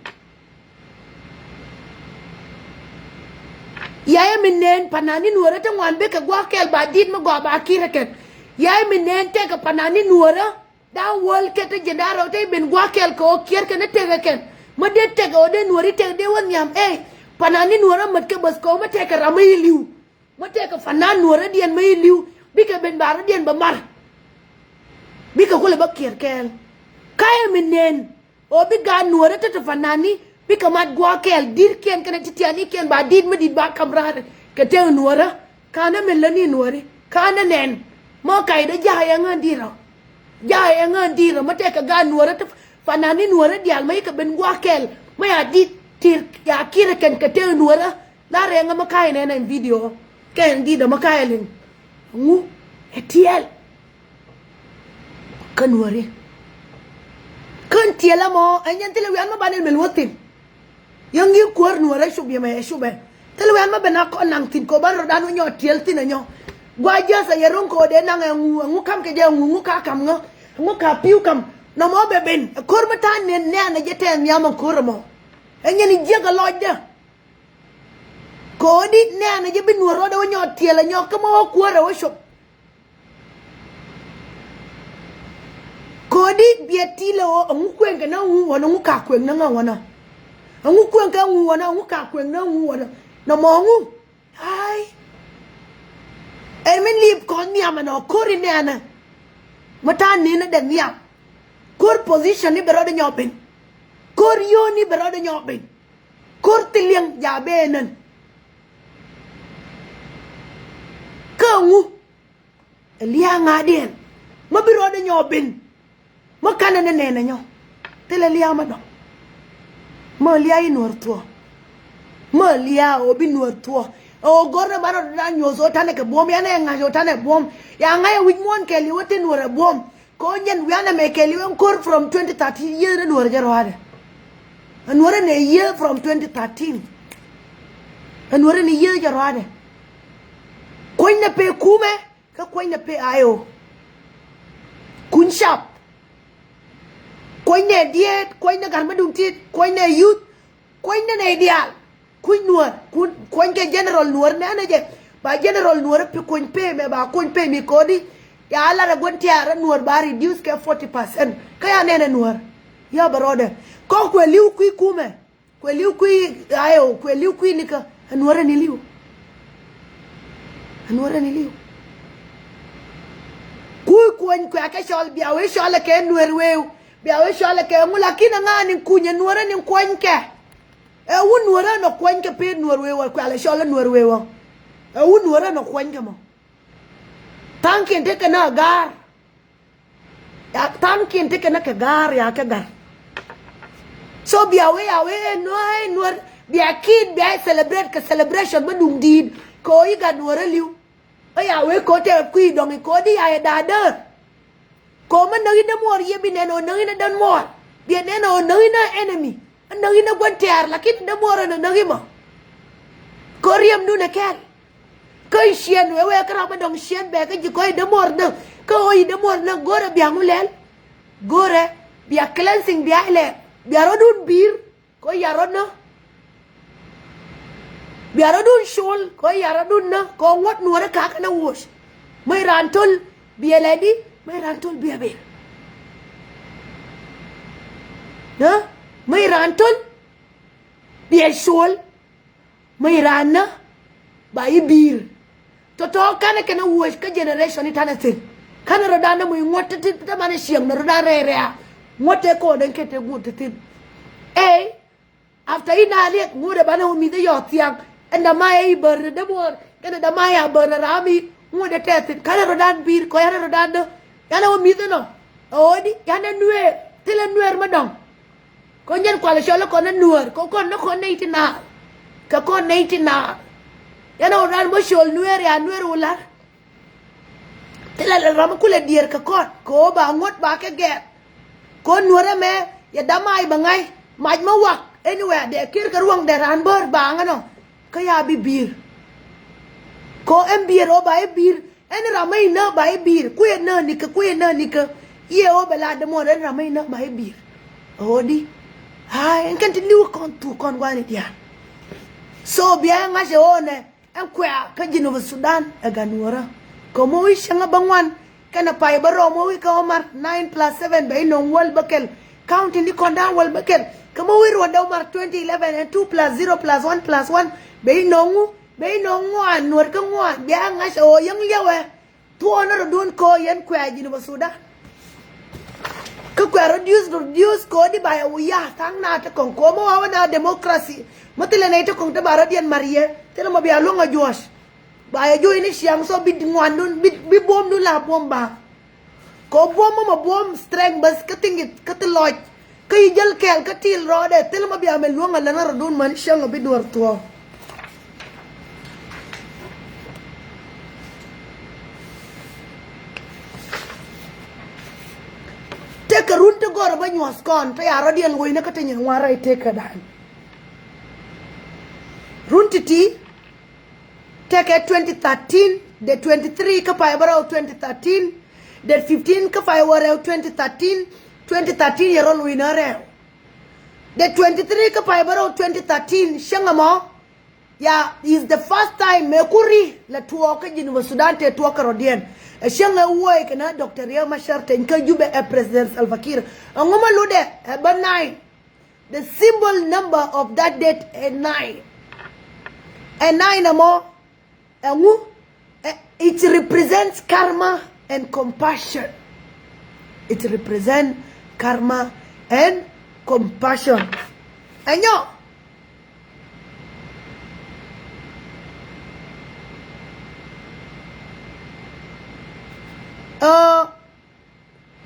Yayɛ mi neen panani Nuäärä ti ŋuan bikɛ gua̱a̱k kɛl ba di̱t mi gɔaa ba ki̱rɛ kɛn. Yayɛ mi neen tɛkɛ panani Nuäärä. Da̱a̱ wäl kɛ ti ji̱ da̱a̱ rɛw ti ben gua̱a̱k kɛl kɛ ɣöö kiɛr kɛn ɛ tɛkɛ kɛn. Mi dee tɛkɛ ɣöö dee Nuääri tɛk dee wä nhiam ɛ. Panani Nuäärä mät kɛ bäth kɛ ɣöö mi tɛkɛ ram mi i̱ li̱w. Mi tëëkɛ fanan Nuäärä diɛn mi i̱ li̱w bikɛ ben ba rɔ̱diɛn bɛ mar. Bikɛ kulɛ bä kiɛr kɛɛl. Ka yɛ mi nɛn ɣöö bi gaat Nuäärä te te fanani bikɛ mat gua̱a̱k kɛɛl di̱tkiɛn kɛnɛ ti tianikiɛn ba di̱t mi di̱t ba ka̱m raar kɛ tëë Nuäärä. Ka̱n ɛ min lätni Nuääri ka̱n ɛ nɛn. Mɔ kac dee ja̱a̱k yɛ ŋään di̱t rɔ. Ja̱a̱k yɛ ŋään di̱t rɔ mi tëëkɛ gaat Nuäärä te fanani Nuäärä diaal mi ikɛ ben gua̱a̱k kɛɛl mi ya di̱t ti̱r ya kiɛr kɛn kɛ tëë Nuäärä. La rɛŋ ɛmɛ ka̱a̱c nɛn ɛn video. Kɛ ɛn di̱t ɛmɛ ka̱a̱c ɛn liŋ. Ŋu ɛ tiɛɛl. Kä Nuääri. Kä ɛn tiɛɛl ɛmɔ ɛ nyɛn thilɛ wian mi banɛ mɛl wä thi̱n. Yäŋ gi̱ kuäär nuäärä cop yɛ mɛ ɛ copɛ. Thil wian mä ben a kɔn naŋ thi̱n kɛ ɣöö ban rɔ̱dan wä nyɔk tiɛl thi̱n ɛ nyɔ. Gua jiäth a yɛ ro̱ŋ kɛ ɣöö dee naŋ ɛ ŋu, ɛ ŋu ka̱m kɛ jɛ ɛ ŋu, ŋu ka ka̱m ŋä, ɛ ŋu ka pi̱w ka̱m. Nɔmɔ bɛ ben ɛ ko̱r mi ta̱a̱ nɛn nɛɛnɛ jɛ tɛɛth nhiam ɛ ko̱r ɛmɔ. Ɛ nyɛn i̱ jiäk ɛ lɔcdä. Kɛ ɣöö di nɛɛnɛ jɛ bi nuäär rɔ̱dɛ wä nyɔk tiɛl ɛ nyɔ kä mä wä kuäär ɛ wä cop. Kodi biɛ ti lɛ ɣöö ɛŋu kueŋkɛ ni ŋu ɣɔnɔ, ɛŋu ka kueŋ ni ŋa ɣɔnɔ? Ɛŋu kueŋkɛ ŋu ɣɔnɔ, ɛŋu ka kueŋ ni ŋu ɣɔnɔ? Nɔmɔ ɛŋu? Ai. Ɛn min liip kɔn nhiam ɛnɔ ko̱r inɛɛnɛ. Mi ta̱a̱ ni̱n ni dɛ nhiam. Ko̱r position ni bɛ rɔɔdɛ nyɔk ben. Ko̱r yio̱o̱ni bɛ rɔɔdɛ nyɔk ben. Ko̱r thiliɛŋ jaabɛ nɛn. Kä ɛŋu? Ɛ lia̱a̱ ŋa̱diɛn. Mä bi rɔɔdɛ nyɔk ben. Mä kanɛ ni nɛnɛ nyɔ. Thilɛ lia̱a̱ mä dɔ̱ŋ. Mä lia̱a̱ i̱ nuäär thuɔ̱ɔ̱. Mä lia̱a̱ ɣöö bi nuäär thuɔ̱ɔ̱. Ɛ ɣöö gɔ̱rnɛ ba rɔɔdɛ da̱a̱n nyuɔ̱th ɣöö ta̱nɛ kɛ buɔ̱m, yanɛ ŋa̱c ɣöö ta̱nɛ buɔ̱m. Ya ŋa̱c ɛ wi̱c muɔ̱ɔ̱n kɛɛliw ɣöö te nuäär ɛ buɔ̱m. Kɛ ɣöö nyɛn wianɛ mɛ kɛɛliw ɛn ko̱r from twenty thirteen yiëëth ni nuäär jɛ rɔ̱a̱dɛ. Ɛ nuäärä ni yiëë from twenty thirteen. Ɛ nuäärä ni yiëë jɛ rɔ̱a̱dɛ. Kuɔ̱nynɛ pee kumɛ, kä kuɔ̱nynɛ pee I O. Kuny cap. Kuɔ̱nynɛ diet, kuɔ̱nynɛ gat mi duŋ tit, kuɔ̱nynɛ youth, kuɔ̱nynɛ nɛy diaal. Kuny nuäär, kuny, kuɔ̱nykɛ general nuäär nɛnɛ jɛ. Ba general nuäär pi kuny pee mɛ, ba kuny pee mi kodi. Ya lar ɛ gua̱n tiaar ɛ nuäär ba reduce kɛ forty percent. Kä ya nɛnɛ nuäär. Ya bɛ rɔɔdɛ. Kɔn kuɛ li̱w kui̱ kumɛ. Kuɛ li̱w kui̱ I O, kuɛ li̱w kui̱ nikä. Ɛ nuäärä ni li̱w. Ɛ nuäärä ni li̱w. Kui̱ kuɔny kuɛ kɛ cɔl bia wee cɔl ɛ kɛ nuäär weew. Bia wee cɔl ɛ kɛ ŋu lakin ɛ ŋa̱a̱n in kuny ɛ nuäärä ni kuɔnykɛ. Ɛ wun nuäärä nɔ kuɔnykɛ pet nuäär weew ɛ kuɛ lɛ cɔl ɛ nuäär weew ɔ. Ɛ wun nuäärä nɔ kuɔnykɛ mɔ. Tha̱a̱ŋkiɛn tekɛ na ga̱a̱r. Ya tha̱a̱ŋkiɛn tekɛ nä kɛ ga̱a̱r ya kɛ ga̱r. So bia wee ya wee nuäär nuäär bia ki̱i̱t bia celebrate kɛ celebration bä duŋ di̱i̱t kɛ ɣöö i̱ gat nuäärä li̱w. Ɛ ya wee kɛ ɣöö tɛkɛ kui̱ dɔ̱ŋ i̱ kɛ ɣöö di ya yɛ da̱a̱ däär. Kɛ ɣöö mä näk in dämuɔɔr yɛ bi nɛn ɣöö näk in dämuɔɔr. Biɛ nɛn ɣöö näk in ɛ enemy. Ɛ näk in ɛ gua̱n tɛ̈r lakin dämuɔɔr ɛn ɛ näk in mɔ. Kɛ ɣöö riɛmdun ɛ kɛl. Kä ciɛn wee wee kä ram mi dɔ̱ŋ ciɛn bɛ kä ji̱ kɔc dämuɔr näk kä ɣöö i̱ dämuɔr näk go̱rɛ bia ŋu lɛl. Go̱rɛ bia cleansing bia ilɛr bia rɔ̱dun bi̱i̱r kɛ ɣöö ya rɔ̱dnä. Bia rɔ̱dun col kɛ ɣöö ya rɔ̱dun nä kɛ ɣöö ŋuɔ̱t nuɔ̱ɔ̱rä kakä nä woc. Mäc raan töl biɛ lɛ di mäc raan töl biɛ bil. Nä mäc raan töl biɛ col. Mäc raan nä ba i̱ bi̱i̱r. Tɔ̱tɔ̱ kanɛ kɛn a wuɔ̱c kä generation i̱ tanɛ thi̱n. Kanɛ rɔ̱dan nä muc ŋuɔ̱t ti ti ti manɛ cieŋ nä rɔ̱dan rɛy rɛ̈ɛ̈. Ŋuɔ̱t tëë kɔɔdɛn kɛ tëë guɔ̱t ti thi̱n. Ey after i̱ naath riɛk ŋuɔ̱t ɛ banɛ wä mi̱th ɛ yɔɔth thiaŋ. Ɛn dama ɛ i̱ bär nä dämuɔɔr kɛnɛ dama ɛ a bär nä ram i̱ ŋuɔ̱t ɛ tɛth thi̱n. Kanɛ rɔ̱dan bi̱i̱r kɔ yanɛ rɔ̱dan nä yanɛ wä mi̱th ɛnɔ. Ɛ ɣöödi yanɛ nueer thilɛ nueer mä dɔ̱ŋ. Kɔn jɛn kualɛ cɔl kɔn ɛ nuäär kɔn kɔn ni kɔn nɛy ti naath. Kɛ kɔn nɛy ti naath. Yɛn ɛ wä raan bä cɔl nueer ya nueer wä la̱r. Thilɛ lɛ ram kulɛ diɛɛr kɛ kɔn kɛ ɣöö ba ŋuɔ̱t ba kɛ gɛɛr. Kɔn nuäär ɛmɛ yɛ dam ay bɛ ŋa̱c mac mä wak anywhere dɛ kiɛr kɛ ruɔ̱ŋ dɛ raan bäär baaŋ ɛnɔ. Kä ya bi bi̱i̱r. Kɛ ɣöö ɛn bi̱i̱r ɣöö ba i̱ bi̱i̱r. Ɛn ram mä inä ba i̱ bi̱i̱r kui̱ ɛn nä nikä kui̱ ɛn nä nikä. I̱ ɛ ɣöö bɛ la dämuɔɔr ɛn ram mä inä ba i̱ bi̱i̱r. Ɣöö di. Aa ɛn kɛn ti li̱w kɔn thuk kɔn gua̱a̱ni diaal. So bia ɛ ŋa̱c ɛ ɣöö nɛ ɛn kuɛ̈ɛ̈ kä Jinub Sudan ɛ gat nuɔ̱ɔ̱rä. Kɛ mɔ wi̱i̱ cäŋä bä ŋuan kɛnɛ pay bä rɔw mɔ wi̱i̱ kä Omar nine plus seven bɛ inɔŋ wäl bä kɛl. County ni kɔn da̱a̱n wäl bä kɛl kɛ mɔ wi̱i̱ ruɔ̱ndɛ Omar twenty eleven ɛn two plus zero plus one plus one bɛ inɔŋ wu. Bɛ inɔ ŋuan nuɔr kä ŋuan bia ŋa̱c ɛ ɣöö yäŋ liɛwɛ. Thuɔɔnä rɔ̱dun kɛ ɣöö yɛn kuɛ̈ɛ̈ Jinub Sudan. Kä kuɛ̈ɛ̈ reduce reduce kɛ ɣöö di ba yɛ wi̱i̱ ya̱a̱ tha̱a̱ŋ na te kɔŋ kɛ ɣöö mi wa̱a̱ wä na democracy. Mi thilɛ nɛy te kɔŋ te ba rɔ̱diɛn ma̱r yɛ thilɛ mɔ bia luäŋ ɛ juɔ̱c. Ba yɛ juɔ̱c ni ciaŋ so bi ŋuandun bi buɔ̱mdun la buɔ̱m ba. Kɛ buɔ̱m mɔ mɔ buɔ̱m strength bäth kä thi̱n kä thi lɔc. Kä yi jäl kɛɛl kä til rɔɔdɛ thil mɔ bia mɛ luäŋ a län a rɔdun mani cäŋ a bi duɔr thuɔ̱ɔ̱ŋ. Tekɛ run ti gɔr bä nyuɔ̱th kɔn te ya rɔ̱diɛn woc ni kä te nyin ŋuan rɛy tekɛ dan. Run ti̱ti̱, tekɛ twenty thirteen, date twenty three kä pay bärɔw twenty thirteen, date fifteen kä pay wärɛw twenty thirteen, twenty thirteen yɛ rɔl wi̱n ɛ rɛw. Date twenty three kä pay bärɔw twenty thirteen, cäŋ ɛmɔ, ya, is the first time mëë kuri la tuɔɔk kä Jinub Sudan tëë tuɔɔk kä rɔ̱diɛn. Ɛ cäŋ ɛ wuɔy kɛnɛ Doctor Riek Machar Teny kä Jubɛ ɛ President Salva Kiir. Ɛŋu ma lutdɛ ɛ bä nine. The symbol number of that date ɛ nine. Ɛ nine ɛmɔ, ɛŋu, ɛ, it represents karma and compassion. It represents karma and compassion. Ɛnyɔ. Ɛ,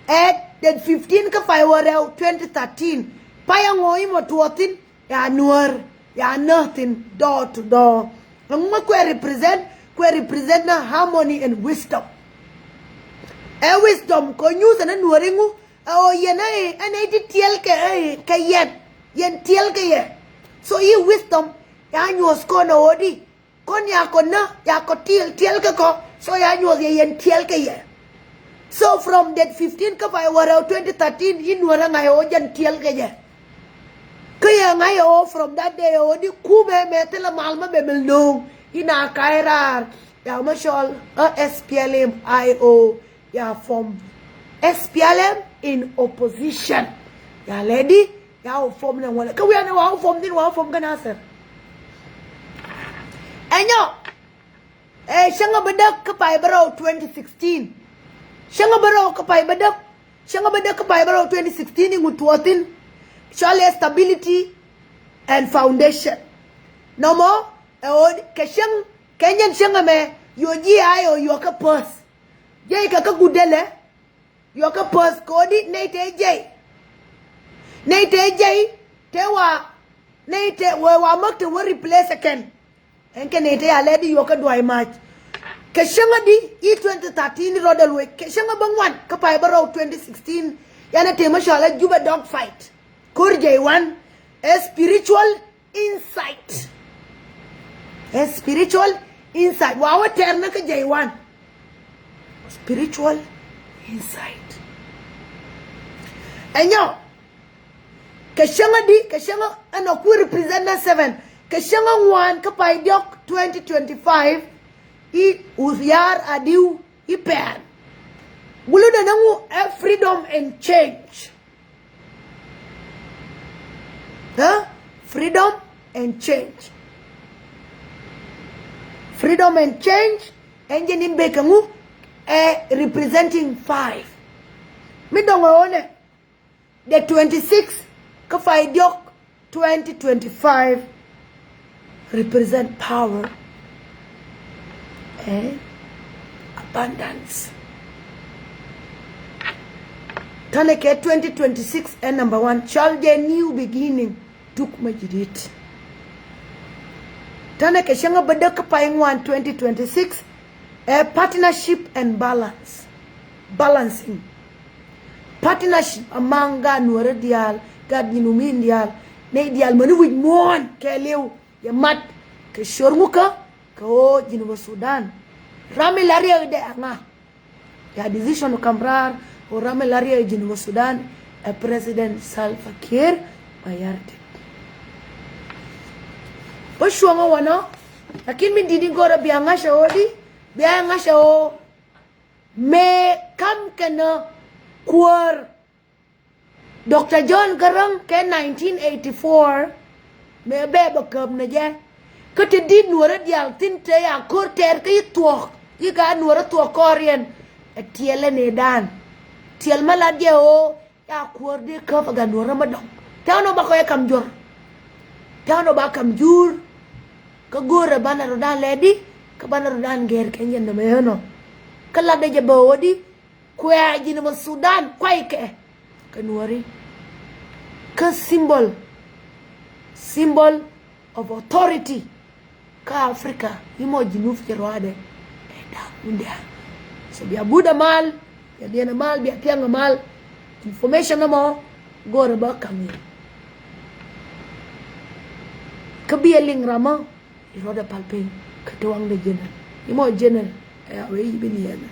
Ɛ date fifteen kä pay wärɛw twenty thirteen. Pay ɛŋu imɔ tuɔɔk thi̱n, ya Nuäär, ya näk thi̱n door to door. Ɛŋu kuɛ represent, kuɛ represent ni harmony and wisdom. Ɛ wisdom kɛ nyuuth ɛn ɛ Nuäär iŋu, ɛ ɣöö yɛn ɛ, ɛ nɛy ti tiɛl kɛ, ɛ, kɛ yɛn, yɛn tiɛl kɛ yɛ. So i̱ wisdom, ya nyuɔ̱th kɔn ɛ ɣöö di, kɔn ya kɔ nä, ya kɔ tiɛl, tiɛl kä kɔ. So ya nyuɔth yɛ yɛn tiɛl kä yɛ. So from date fifteen kä pay wärɛw twenty thirteen, i̱ Nuäär ɛ ŋa̱c ɛ ɣöö jɛn tiɛl kä yɛ. Kä yɛ ŋa̱c ɛ ɣöö from that day ɛ ɣöö di kumɛ mëë thilɛ mal mä bɛ mil no̱o̱ŋ. I̱ na ka̱c raar, ya mä cɔl ɛ S P L M I O. Ya form S P L M in opposition. Ya lɛ di, ya wä form ni wä lɛ. Kä wi̱i̱ ni wä form thi̱n, wä form kä Nasir. Ɛnyɔ. Ɛ cäŋ ɛ bädäk kä pay bärɔw twenty sixteen. Cäŋ ɛ bärɔw kä pay bädäk. Cäŋ ɛ bädäk kä pay bärɔw twenty sixteen i̱ ŋu tuɔɔk thi̱n. Cɔalɛ stability and foundation. Nɔmɔ, ɛ ɣöö kɛ cäŋ, kɛ nyɛn cäŋ ɛmɛ, yɔ ji̱ a yɔ, yɔ kä päth. Jiɛc kɛ kä guut dee lɛ, yɔ kä päth kɛ ɣöö di nɛy tëë jiɛc. Nɛy tëë jiɛc, tëë wa, nɛy tëë wee wa mäk te wä replace ɛ kɛn. Ɛn kɛ nɛy tëë ya lɛ di yɔ kä duay mac. Kɛ cäŋ ɛ di i̱ twenty thirteen i̱ rɔɔdɛ luɔc. Kɛ cäŋ ɛ bä ŋuan kä pay bärɔw twenty sixteen. Yan ɛ tëë mä cɔal ɛ Jubɛ dog fight. Ko̱r jiɛc wan ɛ spiritual insight. Ɛ spiritual insight. Wa wä tɛr ni kä jiɛc wan. Spiritual insight. Ɛnyɔ. Kɛ cäŋ ɛ di, kɛ cäŋ ɛ, ɛn ɔ kui̱ represent ni seven. Kɛ cäŋ ɛ ŋuan kä pay diɔ̱k twenty twenty-five. I̱ Uthiar Adiu i̱ pɛn. Wulu dee ni ŋu ɛ freedom and change. Huh? Freedom and change. Freedom and change. Ɛn jɛ ni bek kɛ ŋu ɛ representing five. Mi dɔŋ ɛ ɣöö nɛ the twenty six kä pay diɔ̱k twenty twenty-five represent power and abundance. Tani kɛ twenty twenty-six ɛ number one, cɔal jɛ new beginning, tuk ma jidit. Tani kɛ cäŋ ɛ bädäk kä pay ŋuan twenty twenty-six ɛ partnership and balance, balancing. Partnership among gaat Nuäärä diaal, gaat Jinubin diaal, nɛy diaal mäni wi̱c muɔ̱ɔ̱n kɛɛliw. Yɛ mat kɛ cör ŋukä kɛ ɣöö Jinub Sudan ram mi la riɛkdɛ aŋa. Ya decision kam raar ɣöö ram mi la riɛk Jinub Sudan ɛ President Salva Kiir Mayardit. Bä cuɔ̱ŋä wanɔ, lakin mi di̱t in go̱rä bia ŋa̱cä ɣöö di, bia ŋa̱cä ɣöö mëë kam kɛnɛ kuäär Doctor John Garang kɛ nineteen eighty-four, mëë bɛ bɛ käp nɛ jɛ. Kä te di̱t Nuäärä diaal thi̱n te ya ko̱r tɛɛr kä i̱ thuɔ̱k, i̱ ka Nuäärä thuɔ̱k kɔɔriɛn. Ɛ tiɛlɛ nëëdan. Tiɛl mä lat jɛ ɣöö ya kuäär dee käp ɛ gat Nuäärä mä dɔ̱ŋ. Tɛ̈n ɔ ba kɔc ɛ kam juɔ̱r. Tɛ̈n ɔ ba kam jur. Kä go̱o̱rɛ banɛ rɔ̱dan lɛ di, kä banɛ rɔ̱dan gɛr kɛ nyɛn nɔmɔ ɣän ɔ. Kä latdɛ jɛ bɛ ɣöö di, kuɛ Jinub Sudan kuaykɛ kɛ Nuääri. Kä symbol, symbol of authority kä Africa, imɔ Jinub cɛ ruaadɛ. Ɛ da̱a̱k wundɛ. So bia budä mal, bia diɛn mal, bia thiaŋ mal. Information nɔmɔ go̱o̱rɛ bä ka̱m yɛ. Kä bi ɛ liŋ ramä I̱ rɔɔdɛ pal piny kɛ tuaŋdɛ jɛnɛ. I̱ mɔ jɛnɛ ɛ a wee i̱ bi ni ɛnɛ.